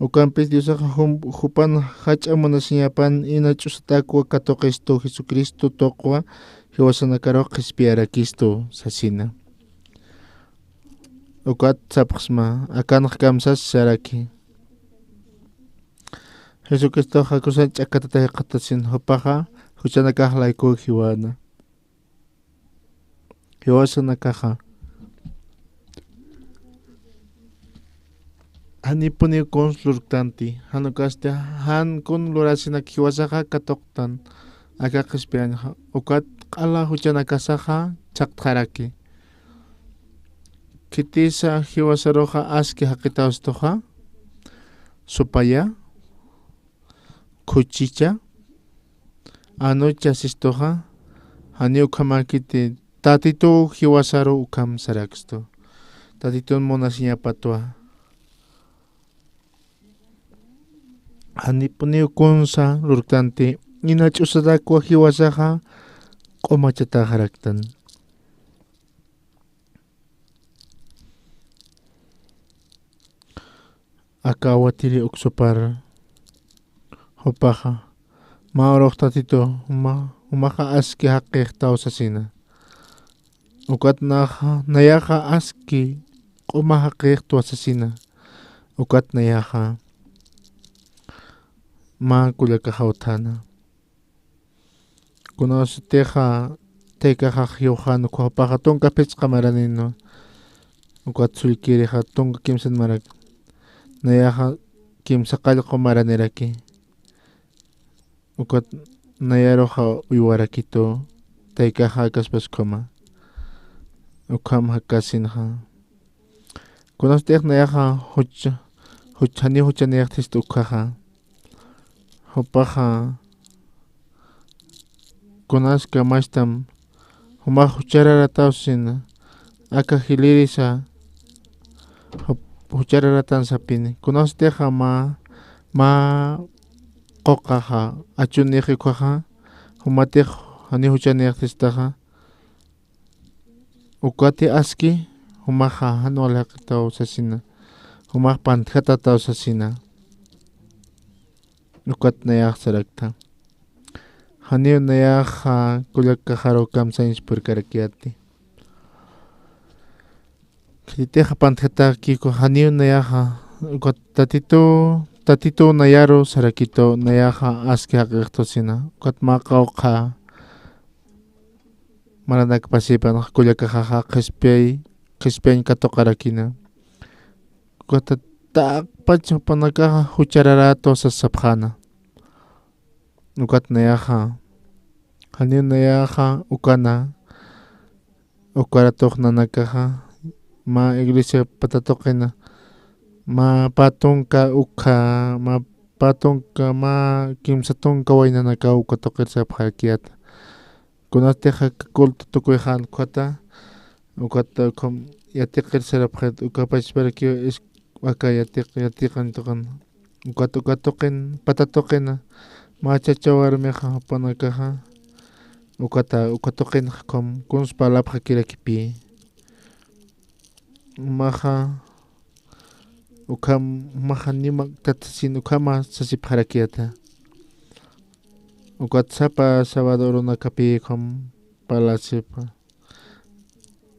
Ukampis Diosaxa jum-, jupan jach'a munasiñapan ina ch'usatäkwa katuqistu Jesucristo tuqwa jiwasanakarux qhispiyarakistu sasina. Ukat sapxsma, akanx kamsas saraki. Jesucristoxa cruzan ch'akatata jikxatasin jupaxa juchanakax laykuw jiwana. Jiwasanakaxa. Janipuniw kuns lurktanti, jan ukasti jan kun lurasinak jiwasaxa katuqtan, aka qhispiyañxa, ukat q'ala juchanakasaxa chhaqtxaraki. Khitisa jiwasaruxa aski jaqitawstuxa, supaya, khuchicha, anucha sistuxa, janiw ukhamäkiti, Tatituw jiwasaru ukham sarakstu. Tatitun munasiñapatwa. Janipuniw kunsa lurktanti, ina ch'usatäkwa jiwasaxa q'umachatäxaraktan. Aka awatiri uksupar jupaxa, mä urux Tatitu, juma-, jumaxa aski jaqixtaw sasina. Ukat naxa, nayaxa aski q'uma jaqixtwa sasina. Ukat nayaxa, mä kullakaxaw utjäna. Kunasatixa taykaxax jiwxän ukxa jupaxa tunka phisqa maraninwa. Ukat sullkirixa tunka kimsan marak. Nayaxa kimsa qallqu maraniraki. Ukat nayaruxa uywarakitu taykaxa akaspas ukhama. Ukham jakasinxa. Kunasatix nayaxa juch-, juch-, janiw juchanïxtistu ukkhaxa. Jupaxa kunaska mastam, jumax juchararataw sasina, aka jilïrisa, jup-, juchararatan sapini. Kunasatixa mä, mä quqaxa, achunïxi ukkhaxa, jumatix janiw juchanïxtistaxa, ukati aski, jumaxa jan wal jaqitaw sasina, jumax pantjatataw sasina. Ukat nayax saraktha. Janiw nayaxa kullakaxaru kamsañs purkarakiyäti. Khititixa pantjatäkiku janiw nayaxa, ukat Tatitu, Tatitu nayaru sarakitu nayaxa aski jaqixtu sasina, ukat mä qawqha maranak pasipan kullakaxaxa qhispiyay, qhispiyañ katuqarakina. Ukat taqpach jupanakaxa juchararatu sas sapxäna. Ukat nayaxa, janiw nayaxa ukana, ukaratux nanakaxa, mä iglesia pä tuqina, mä pä tunka ukkha, mä pä tunka, mä kimsa tunka waynanakaw uka tuqir sapxarakiyäta. Kunatix aka culto tukuyxän ukhata, ukata ukham yatiqir sarapxit, uka pachparakiw is-, aka yatiq-, yatiqan tuqin. Ukat uka tuqin, pata tuqina, mä chacha warmixa jupanakaxa, ukata, uka tuqinxa ukham kuns parlapxakirakipï. Jumaxa, ukham, jumaxa ni maktat sasin ukhama sasipxarakiyäta. Ukat sapa sábado urunakapï ukham parlasipa.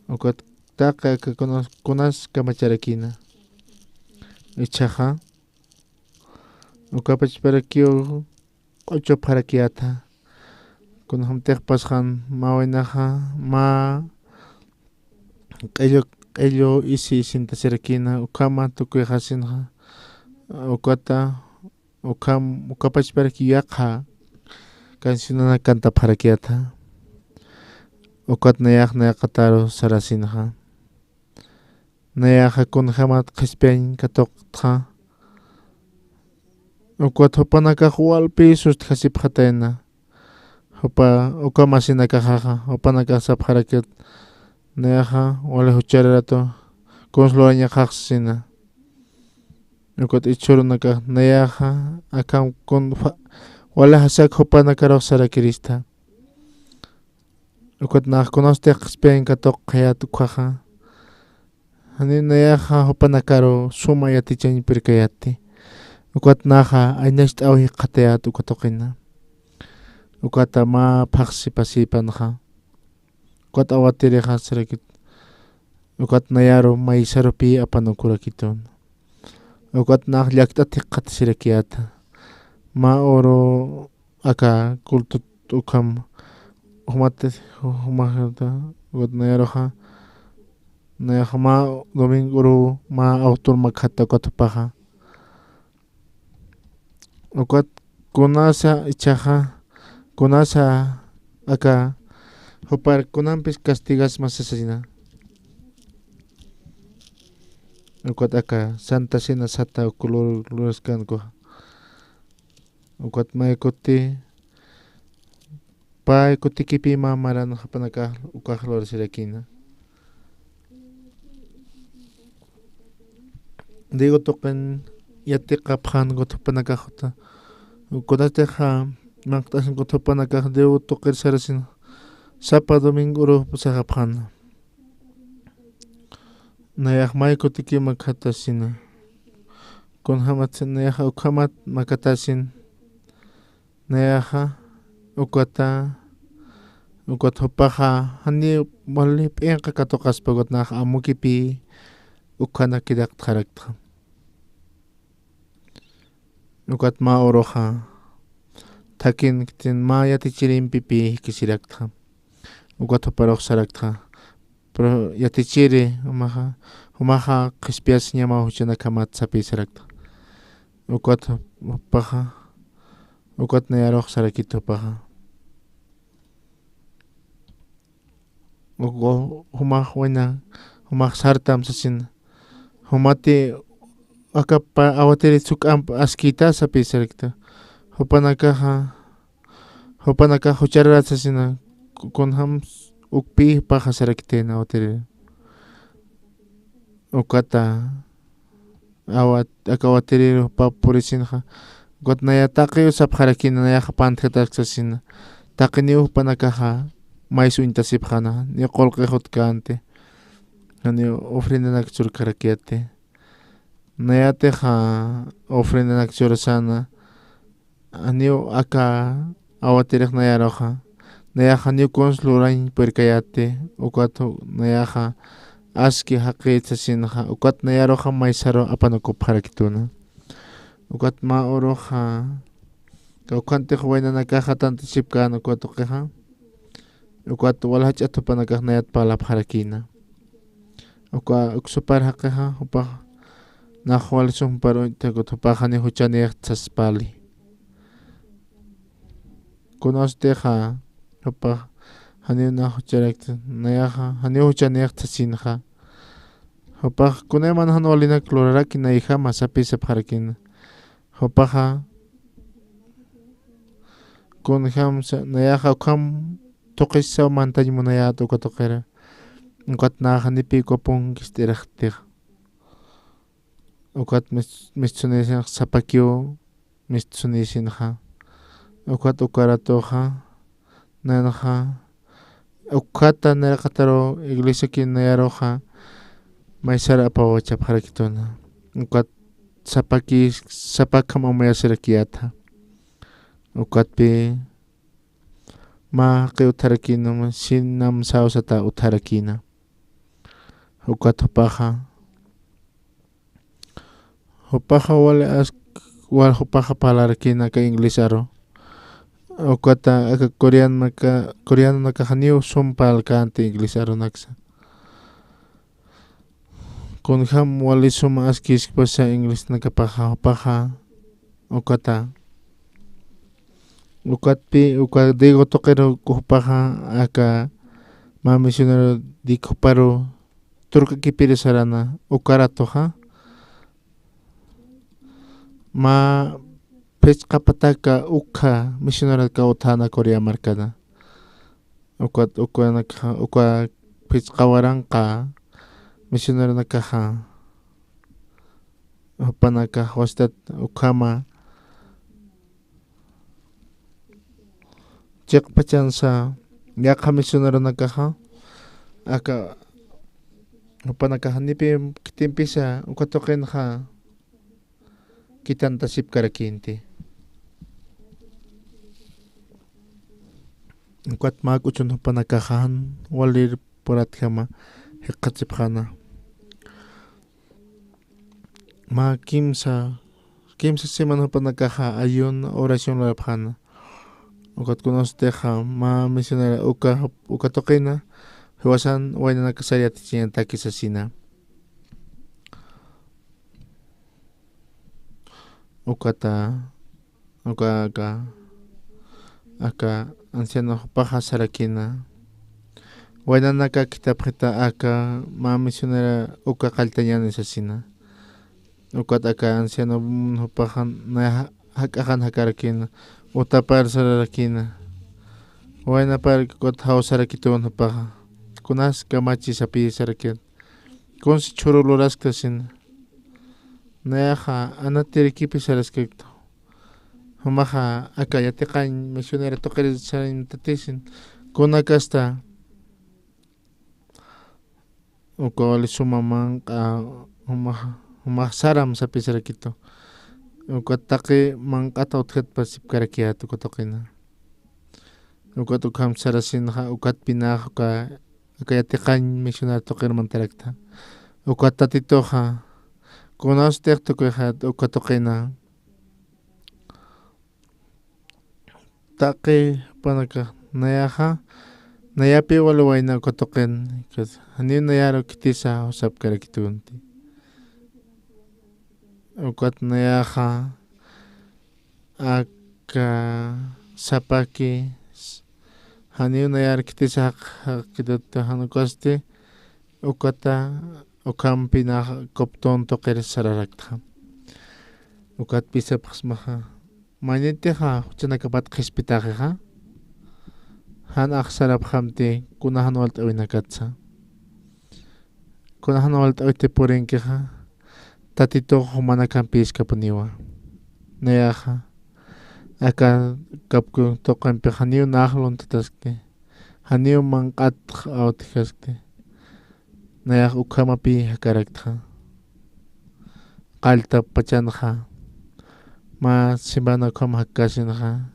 Ukat taqi aka kunas, kunas kamacharakina. Ichhaxa, uka pachparakiw q'uchupxarakiyäta. Kunjamtix pasxan mä waynaxa, mä q'illu, q'illu isi sintasirakina, ukhama tukuyxasinxa, ukata, ukham, uka pachparakiw yaqha cancionanak cantapxarakiyäta. Ukat nayax nayaqataru sarasinxa. Nayaxa kunjämat qhispiyañ katuqtxa, ukat jupanakax walpï sustjasipxatayna. Jupa uka masinakaxaxa, jupanakax sapxarakit, nayaxa wali juchararatu kuns lurañaxax sasina. Ukat jichhürunakax nayaxa akham kun fa-, wali jasak jupanakarux sarakirista. Ukat nax kunasti qhispiyañ katuqxayät ukkhaxa, janiw nayaxa jupanakaru suma yatichañ purkayäti. Ukat naxa aynacht'aw jikxatayät uka tuqina. Ukata mä phaxsi pasïpanxa. Ukat awatirixa sarakit. Ukat nayaru maysarupï apanukurakitun. Ukat nax llakt'at jikxatasirakiyäta. Mä uru aka cultut ukham jumat, jumata, ukat nayaruxa, nayaxa mä domingo uru mä autor makjata ukat jupaxa. Ukat kunasa ichhaxa, kunasa aka jupar kunampis castigasma sasina. Ukat aka Santa Cena sata uk lur-, luraskankuxa. Ukat may kuti, pä kutikipï mä maran jupanakax ukax lurasirakïna. Diego tuqin yatiqapxän ukat jupanakax juta. Kunatixa manq't'asin ukat jupanakax Diego tuqir sarasin. Sapa domingo uru jupasaxapxäna. Nayax may kutiki makhatasina. Kunjämat nayaxa ukhamat makatasin. Nayaxa ukata, ukat jupaxa, janiw wali p'inqa katuqaspa ukat nax amukipï ukhanak jikxataraktxa. Ukat mä uruxa, thakin khitin mä yatichirimpipï jikisiraktxa. Ukat juparux saraktxa, pero yatichiri, jumaxa, jumaxa qhispiyasiñamaw juchanakjamat sapï saraktxa. Ukat jupaxa, ukat nayarux sarakit jupaxa. Uku jumax wayna, jumax sartam sasina. Jumati aka pä awatiri suk'amp askïta sapï sarakta. Jupanakaxa, jupanakax juchararat sasina, ku-, kunjam ukpï jupaxa sarakitayna awatiri. Ukata, awat-, aka awatiriru jupa purisinxa. Ukat naya taqiw sapxarakïna, nayaxa pantjatak sasina. Taqiniw jupanakaxa mays uñtasipxäna, niw qullqix utkänti. Janiw ofrendanak churkarakiyäti. Nayatixa ofrendanak churasäna. Janiw aka awatirix nayaruxa, nayaxa janiw kuns lurañ purkayäti, ukat nayaxa aski jaqït sasinxa, ukat nayaruxa maysaru apanukupxarakituna. Ukat mä uruxa, kawkhantix waynanakaxa tantachipkän uka tuqixa, ukat wal jach'at jupanakax nayat parlapxarakïna. Uka uksupar jaqixa, jupax nax wal sum jumpar uñt'ta ukat jupax janiw juchanïxt sas parli. Kunatixa, jupax janiw nax jucharakta, nayaxa janiw juchanïxt sasinxa. Jupax kunayman jan walinak luraraki nayjama sapï sapxarakïna. Jupaxa, kunjamsa, nayaxa ukham tuqisaw mantañ munayät uka tuqira. Ukat naxa janipï uka punkist'iraxtix. Ukat mis-, mistsunïsinx sapakiw, mistsunïsinxa. Ukat ukaratuxa, nanxa, ukhata nayraqataru iglesiaki nayaruxa, maysar apawachapxarakituna. Ukat sapaki, sapakham amuyasirakiyätxa. Ukatpï, mä jaqi utjarakïnam, sinam sawsata utjarakïna. Ukat jupaxa, jupaxa wali ask-, wal jupaxa parlarakïna aka inglés aru. Ukata aka coreanaka, coreanonakaxa janiw sum parlkänti inglés arunaksa. Kunjam wali suma askiskpasa inglesnakapaxa jupaxa, ukata. Ukatpï, uka Diego tuqiru jupaxa, aka mä misionero Dick juparu turk'akipiri sarana, uka ratuxa mä phichqa pataka ukha misioneronaka utjäna Corea markana. Ukat ukanakaxa, uka phichqa waranqa misioneronakaxa, jupanakax wastat ukhama chiqpachansa yaqha misioneronakaxa, aka jupanakaxa nipi khitimpisa uka tuqinxa kitantasipkarakïnti. Ukat mä k'uchun jupanakaxa jan walir puratjama jikxatsipxäna. Mä kimsa, kimsa semana jupanakaxa ayuno, oración lurapxäna. Ukat kunasutixa mä misionera uka, uka tuqina jiwasan waynanakasar yatichiñataki sasina. Ukata, uka aka, aka anciano jupaxa sarakina. Waynanaka khithapxita aka mä misionera uka qalltañäni sasina. Ukat aka anciano jupaxa naya jak'axan jakarakina, utapar sararakina. Waynapar ukat jawsarakitun jupaxa. Kunas kamachi sapï sarakit. Kunsi chhuru luraskta sina. Nayaxa anatirikipi saraskakta. Jumaxa aka yatiqañ misionera tuqir sarañtatisin. Kunakasta uka wali suma manq'a, jumax, jumax saram sapï sarakitu. Ukat taqi manq'ata utjatpasipkarakiyät uka tuqina. Ukat ukham sarasinxa, ukat pinax uka, aka yatiqañ misionera tuqir mantaraktxa. Ukat Tatituxa, kunasutix tukuyxat uka tuqina. Taqi jupanakax nayaxa, nayapi wali wayna uka tuqin, janiw nayaru khitisa jawsapkarakitunti. Ukat nayaxa, aka sapaki, janiw nayar khitisa jaq, jaqitut jan ukasti, ukata, ukhampi nax Copton tuqir sararaktxa. Ukat pï sapxsmaxa. Maynitixa juchanakapat qhispitaxixa, jan axsarapxamti kuna jan walt'äwinakatsa. Kuna jan walt'äwiti purinkixa, Tatitux jumanakampi jiskapuniwa. Nayaxa, aka kapkun tuqimpi janiw nax luntataskti, janiw manq'at awtjaskti. Nayax ukhamapï jakaraktxa. Qalltap pachanxa, mä semana ukham jakkasinxa,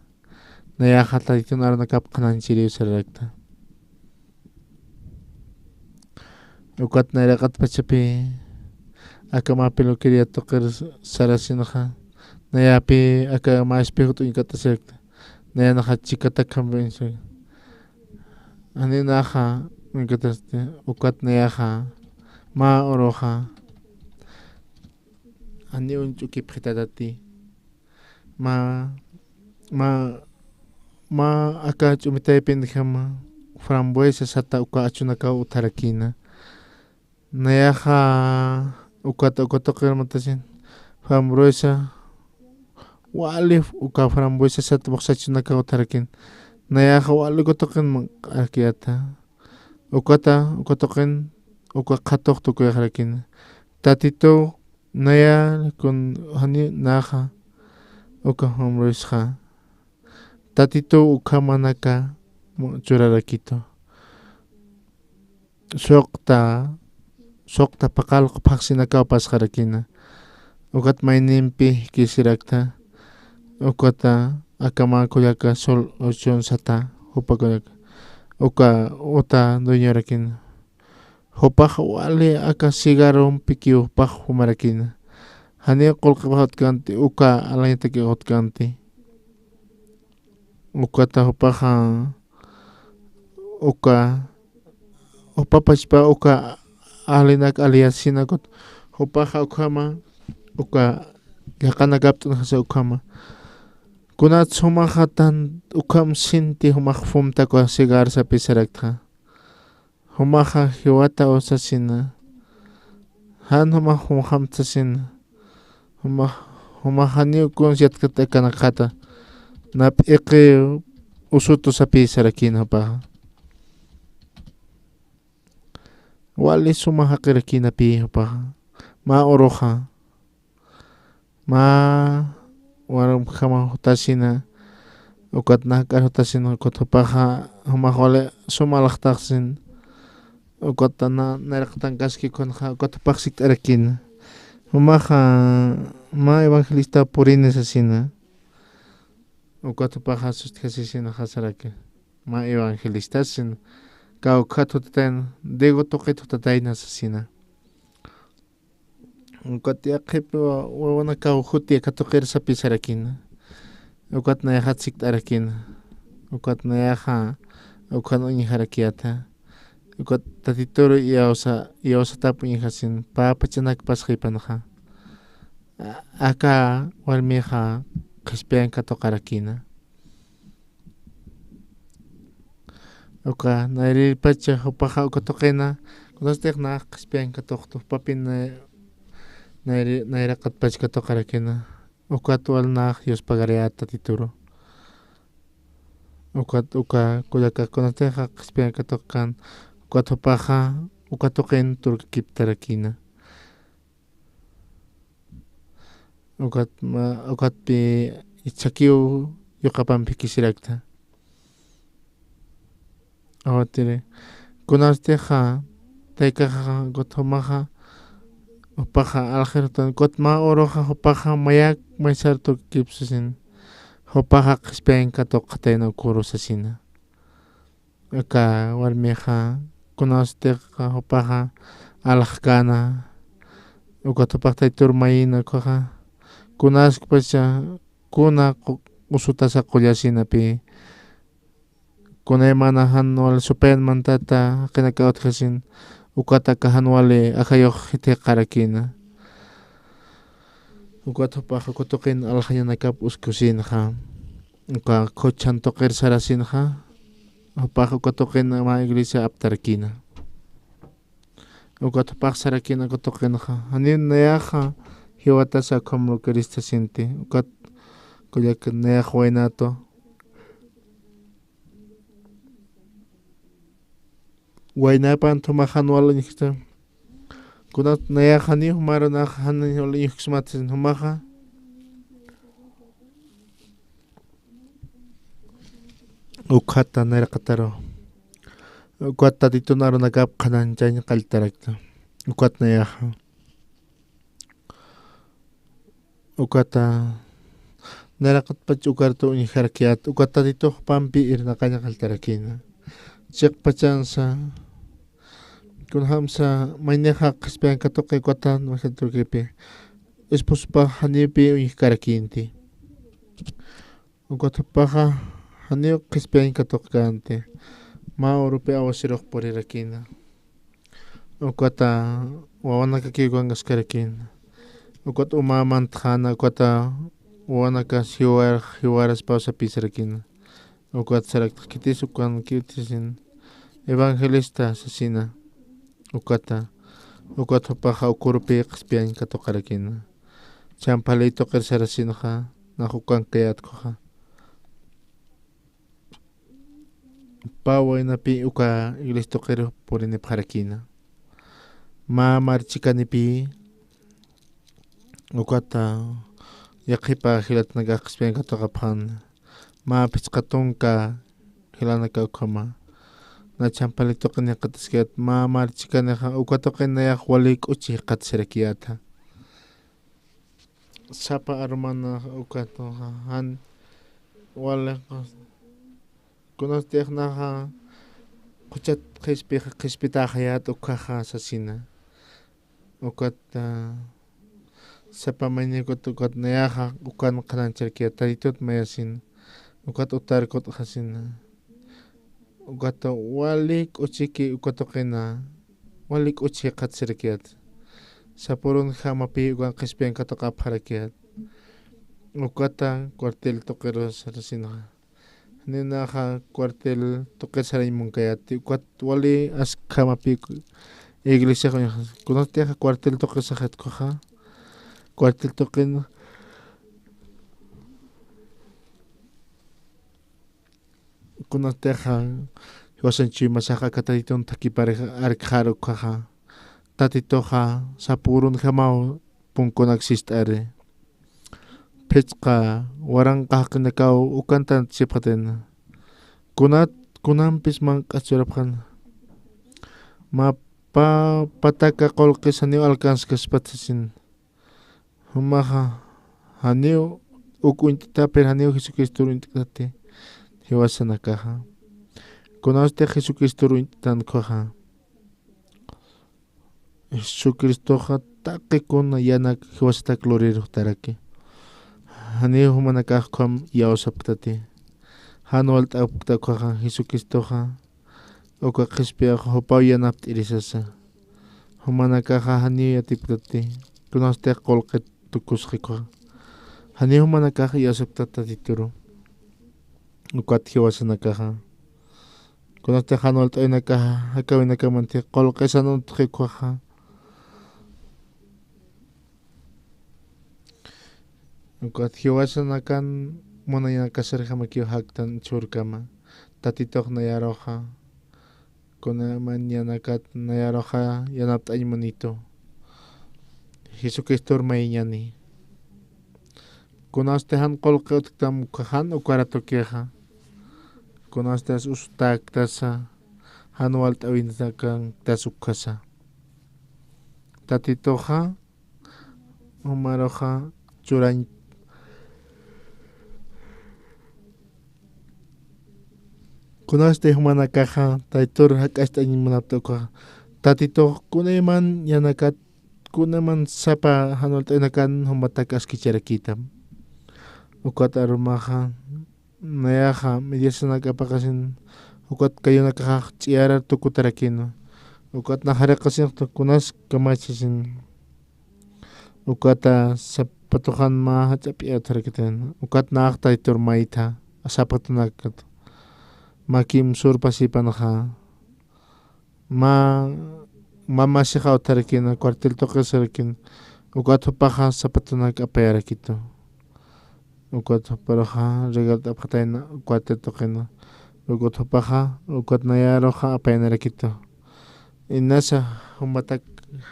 nayaxa Tatitun arunakap qhanañchiriw sararakta. Ukat nayraqat pachapï, aka mä peluquería tuqir sarasinxa, nayapï aka mä espejo t'uñkatasirakta. Nayanxa chikatakhampi uñsa. Janiw naxa uñkatasti, ukat nayaxa mä uruxa janiw uñch'ukipxitatati. Mä, mä, mä aka ch'umitaypinjama frambuesa sata uka achunakaw utjarakïna. Nayaxa ukat, uka tuqir mantasiñ, frambuesa wali, uka frambuesa sat buxsachunakaw utjarakïn. Nayaxa wali uka tuqin manq'arakiyäta. Ukata, uka tuqin, uka qhatux tukuyxarakïna. Tatituw naya kun janiw naxa uka frambuesxa. Tatituw ukhamanaka mu-, churarakitu. Suqta, suqta paqallq phaxsinakaw pasxarakïna. Ukat maynimpi jikisirakta. Ukata aka mä kullaka Sol Ochon sata, jupa kullaka. Uka uta dueñorakïna. Jupax wali aka cigarrompikiw jupax fumarakïna. Janiw qullqipax utjkänti, uka alañatakiw utjkänti. Ukata jupaxa, uka, jupa pachpa uka alinak aliyasina ukat, jupaxa ukhama, uka yaqanakapt'unxasa ukhama. Kunat jumaxa tan ukham sinti jumax fumta uka cigarro sapï saraktxa. Jumaxa jiwata usasina, Jan jumax jumjam sasina. Jumax, jumax janiw kuns yatkat akanakxata. Na p'iqi usutu sapï sarakïna jupaxa. Wali suma jaqirakïnapï jupaxa. Mä uruxa. Mä warmjama jutasina, ukat nak'ar jutasina, ukat jupaxa jumax wali suma alaxtaxsin, ukat na, nayraqatankaski kunxa, ukat jupax sikt'arakina. Jumaxa mä evangelista purini sasina, ukat jupaxa sustjasisina jasaraki. Mä evangelista sin, kawkhat jutatayna, Diego tuqit jutatayna sasina. Ukat yaqhip wa-, wawanakaw juti katuqir sapï sarakina. Ukat nayaxat sikt'arakina. Ukat nayaxa ukhan uñjarakiyata. Ukat Tatituru iyawsa, iyawsatap uñjasin, pä pachanak pasxipanxa. A-, aka warmixa qhispiyan katuqarakina. Uka, nayrirpacha jupaxa uka tuqina, kunastix nax qhispiyan katuqtu, jupapin nay-, nayri-, nayraqatpach katuqarakina. Ukat wal nax Dios pagarayät Tatituru. Ukat uka, kullaka, kunastixa qhispiyan katuqkan, ukat jupaxa uka tuqin turkakiptarakina. Ukat ma-, ukatpi ichhakiw yuqapampi kisirakta. Awatiri, kunastixa, taykaxa, ukat jumaxa, jupaxa, alxirutan, ukat mä uruxa, jupaxa, mayak, maysar turkakipsasin, jupaxa, qhispiyan katuqatayna ukuru sasina. Aka warmixa, kunawstixa jupaxa alaxkäna, ukat jupax Tatitur mayïna ukaxa, kunaskpacha, kuna qu-, usutasa qullasinapi, kunaymana jan wali supayan mantata jaqinaka utjasin, ukat aka jan wali ajayux jithiqarakïna. Ukat jupax uka tuqin alaxañanakap uskusinxa. Uka khuchan tuqir sarasinxa, jupax uka tuqin mä iglesia aptarakïna. Ukat jupax sarakïna uka tuqinxa, janiw nayaxa jiwatasa ukham lurkirista sinti, ukat kullaka nayax waynatu. Waynapan jumax jan wal uñjkta. Kunat nayax janiw jumar nax jan wal uñjksmat sin jumaxa. Ukat nayraqataru. Ukat Tatitun arunakap qhanañchañ qalltarakta. Ukat nayaxa. Ukata, nayraqatpach ukartu uñjarakiyät, ukat Tatitux jupampi irnaqañ qalltarakïna. Chiqpachansa, kunjamsa, maynixa qhispiyan katuqi ukatan, mayjat turkipi. Esposopax janiwpï uñjkarakïnti. Ukat jupaxa, janiw qhispiyañ katuqkänti. Mä urupi awasirux purirakïna. Ukata wawanakakiw ukankaskarakïna. Ukat uma mantxäna, ukata wawanakas jiwar, jiwaraspaw sapïsarakïna. Ukat sarakta khitis ukan khitisin evangelista sasina. Ukata, ukat jupaxa uka urupi qhispiyañ katuqarakïna. Champhalï tuqir sarasinxa, nax ukankayät ukhaxa. Pä waynapï uka iglesia tuqir purinipxarakïna. Mä mar chikanipï, ukata, yaqhipa jilatanakax qhispiyañ katuqapxän. Mä phichqa tunka jilanaka ukhama. Na champhalï tuqin jikxataskayät, mä mar chikanixa, uka tuqin nayax wali k'uchi jikxatasirakiyatä. Sapa arumana ukat jan wali kunastix naxa quchat qhispix, qhispitäxayät ukhaxa sasina. Ukat, ah, sapa mayni ukat, ukat nayaxa ukan qhanañcharakiyät Tatitut mayasin. Ukat utar kut'xasina. Ukata wali k'uchiki uka tuqina, wali k'uchi jikxatasirakiyatä. Sapürunjamapï ukan qhispiyañ katuqapxarakiyät. Ukata cuartel tuqiru sarasinxa. Ninaxa cuartel tuqir sarañ munkayäti, ukat wali askhamapï Iglesiax uñjasa. Kunatix cuartel tuqisaxit ukhaxa. Cuartel tuqin. Kunatix jiwasan chuymasax aka Tatitun thakipar arkxar ukhaxa. Tatituxa sapa urunjamaw punkunak sist'ari. Phichqa waranqa jaqinakaw ukantan sipxatin. Kunat, kunampis manq'as churapxan. Mä pä pataka qullqis janiw alcanzkaspati sasin. Jumaxa janiw uk uñt'tapir janiw Jesucristor uñt'tati jiwasanakaxa. Kunastix Jesucristor uñt'tan ukhaxa. Jesucristoxa taqi kuna yanak jiwasatak luriruktaraki. Janiw jumanakax ukham iyawsapktati. Jan walt'apkta ukhaxa Jesucristoxa. Uka qhispiyax jupaw yanapt'irisasa. Jumanakaxa janiw yatipktati. Kunastix qullqit tukusxi ukhaxa. Janiw jumanakax iyawsapktati Tatituru. Ukat jiwasanakaxa. Kunatix jan walt'awinakaxa, jakawinakamanti qullqisan utjki ukhaxa. Ukat jiwasanakan munañanakasarjamakiw jaktan churkama. Tatitux nayaruxa. Kunayman yanakat nayaruxa yanapt'añ munitu. Jesucristor mayiñani. Kunasti jan qullqi utktam ukhaxa jan ukaratukixa. Kunastas ustaktas jan walt'awinakanktas ukhasa. Tatituxa jumaruxa churañ. Kunasti jumanakaxa Tatitur jak'acht'añ munapta ukhaxa. Tatitux kunayman yanakat, kunayman sapa jan walt'awinakan jumatak askicharaki. Ukat arumaxa nayaxa mediasanak apaqasin, ukat kayunakaxax ch'iyarar tukutarakïna. Ukat nax jariqasinxta kunas kamachi sasin. Ukata sapatuxan mä jach'a p'iya utjarakitan. Ukat nax Tatitur maytha, sapatunakat. Makim surpasipanxa. Mä, mä masixa utjarakïna, cuartel tuqisarakïna. Ukat jupaxa sapatunak apayarakitu. Ukat juparuxa regalt'apxatayna cuartel tuqina. Ukat jupaxa, ukat nayaruxa apayanarakitu. Inasa jumatak,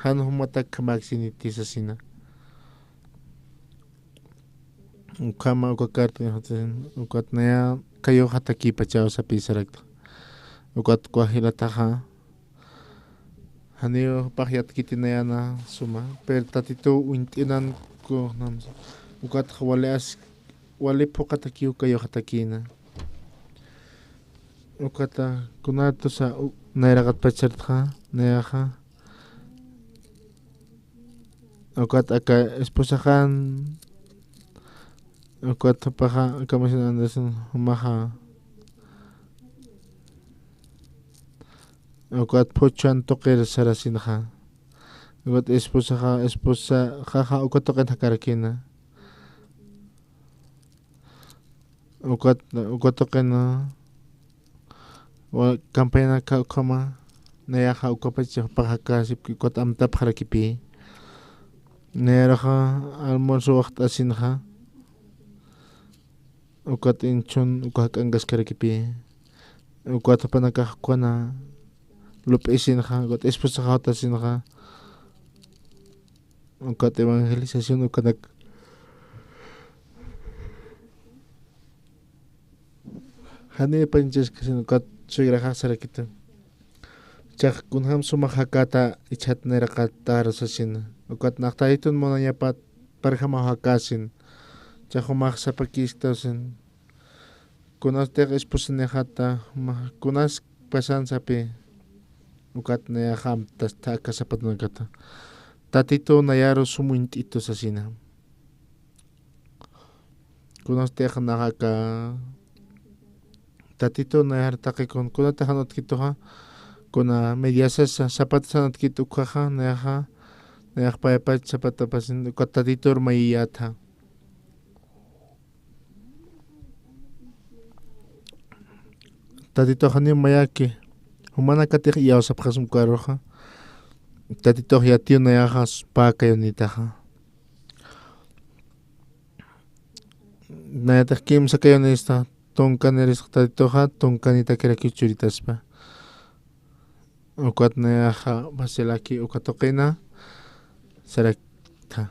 jan jumatak khamäksiniti sasina. Ukhama uka carta, ukat naya kayuxatakïpachaw sapïsarakta. Ukat ukwa jilataxa. Janiw jupax yatkiti nayana suma, pero Tatitu uñt'inan kunjamsa. Ukatxa wali as, wali phuqatakiw kayuxatakïna. Ukata kunatusa u, nayraqat pachartxa, nayaxa. Ukat aka esposaxan, ukat jupaxa, aka misin Anderson jumaxa. Ukat phuchhan tuqir sarasinxa. Ukat esposaxa, esposaxaxa uka tuqin jakarakïna. Ukat, uka tuqina, wa, campañanaka ukhama, nayaxa ukapacha jupax jakasipki ukat amtapxarakipï. Nayaruxa almuerzo waxt'asinxa, ukat inchhun uka jak'ankaskarakipï. Ukat jupanakax ukhana lup'isinxa, ukat esposaxa jutasinxa. Ukat evangelización ukanak. Janiw apañchaskasin ukat suegraxax sarakitu. Chax kunjam sumax jakäta ichhat nayraqatäru sasina. Ukat nax Tatitun munañapat parjamaw jakäsin. Chax jumax sapakïsktaw sin. Kunastix esposanixata, ma, kunas pasan sapï. Ukat nayax amtasta aka sapatanakata. Tatitu nayaru sum uñt'itu sasina. Kunastix nax aka Tatitu nayar taqikun, kunatix jan utkituxa, kuna mediasasa, sapatasan utkit ukhaxa, nayaxa, nayax paypach sapatapasin, ukat Tatitur mayiyätha. Tatitux janiw mayaki, jumanakatix iyawsapxasma ukaruxa. Tatitux yatiw nayaxa spa kayunitaxa. Nayatix kimsa kayunista tunka nirisxa Tatituxa tunkanitakirak churitaspa. Ukat nayaxa facilaki uka tuqina sarakta.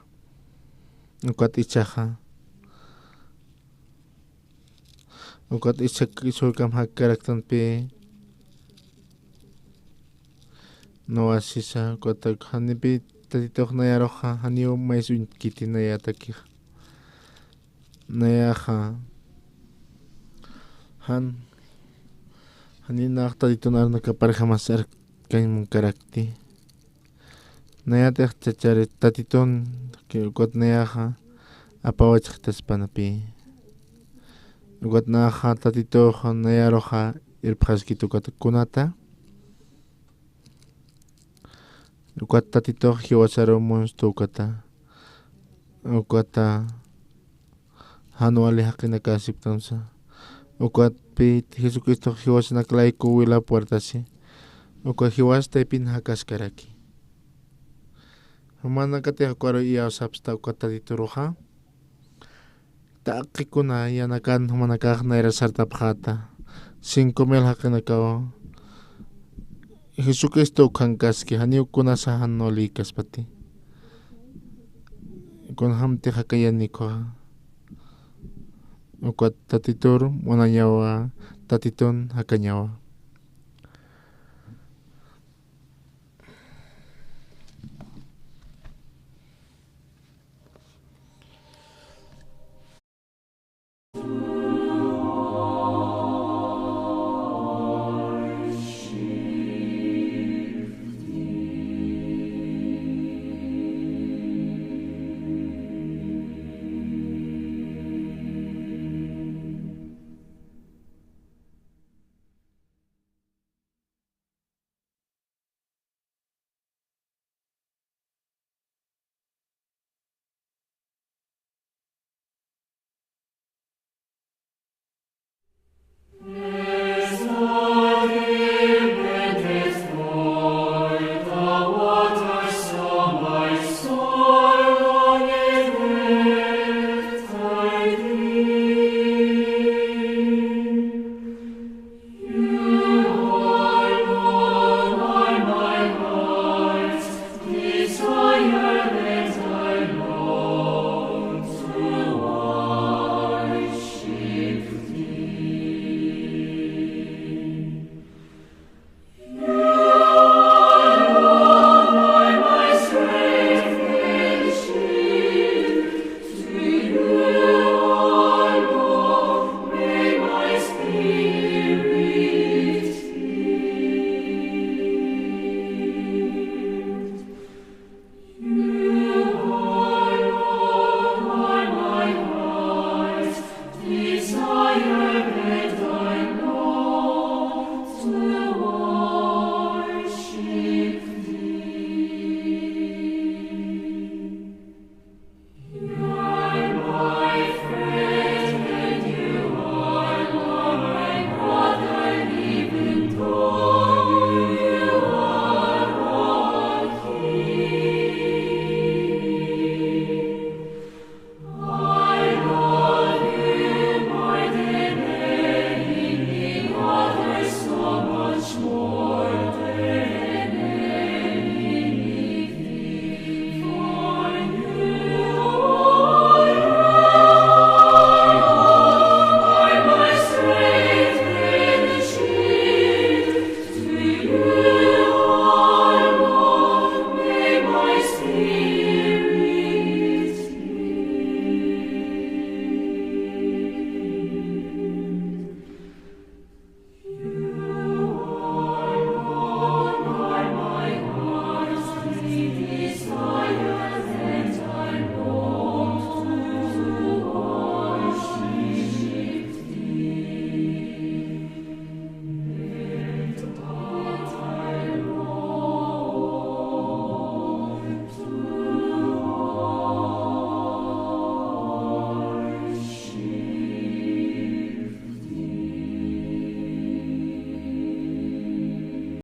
Ukat ichaxa. Ukat ichak ichurkam jakkaraktanpi. Nuwasisa ukatak janipi Tatitux nayaruxa janiw mays uñkiti nayatakixa. Nayaxa jan janinax Tatitun arnakaparjamas arkañ munkarakti. Nayatix chachari Tatitun ukat nayaxa apawachxtaspanapi. Ukat nayaxa Tatitux nayaruxa irpxaskit ukat kunata. Ukat Tatitux jiwasaru munstu ukata. Ukata jan wali jaqinakasipktansa. Ukatpi Jesucristox jiwasanak layku wila puertasi. Uka jiwas taypin jakaskaraki. Jumanakatix ukaru iyawsapsta uka Tatituruxa. Taqikuna yanakan jumanakax nayra sartapxäta. Cinco mil jaqinakaw Jesucristo ukhankaski, janiw kunasa jan walïkaspati. Kunjamtix jakayanikwa. Ukat Tatitur munañawa, Tatitun jakañawa.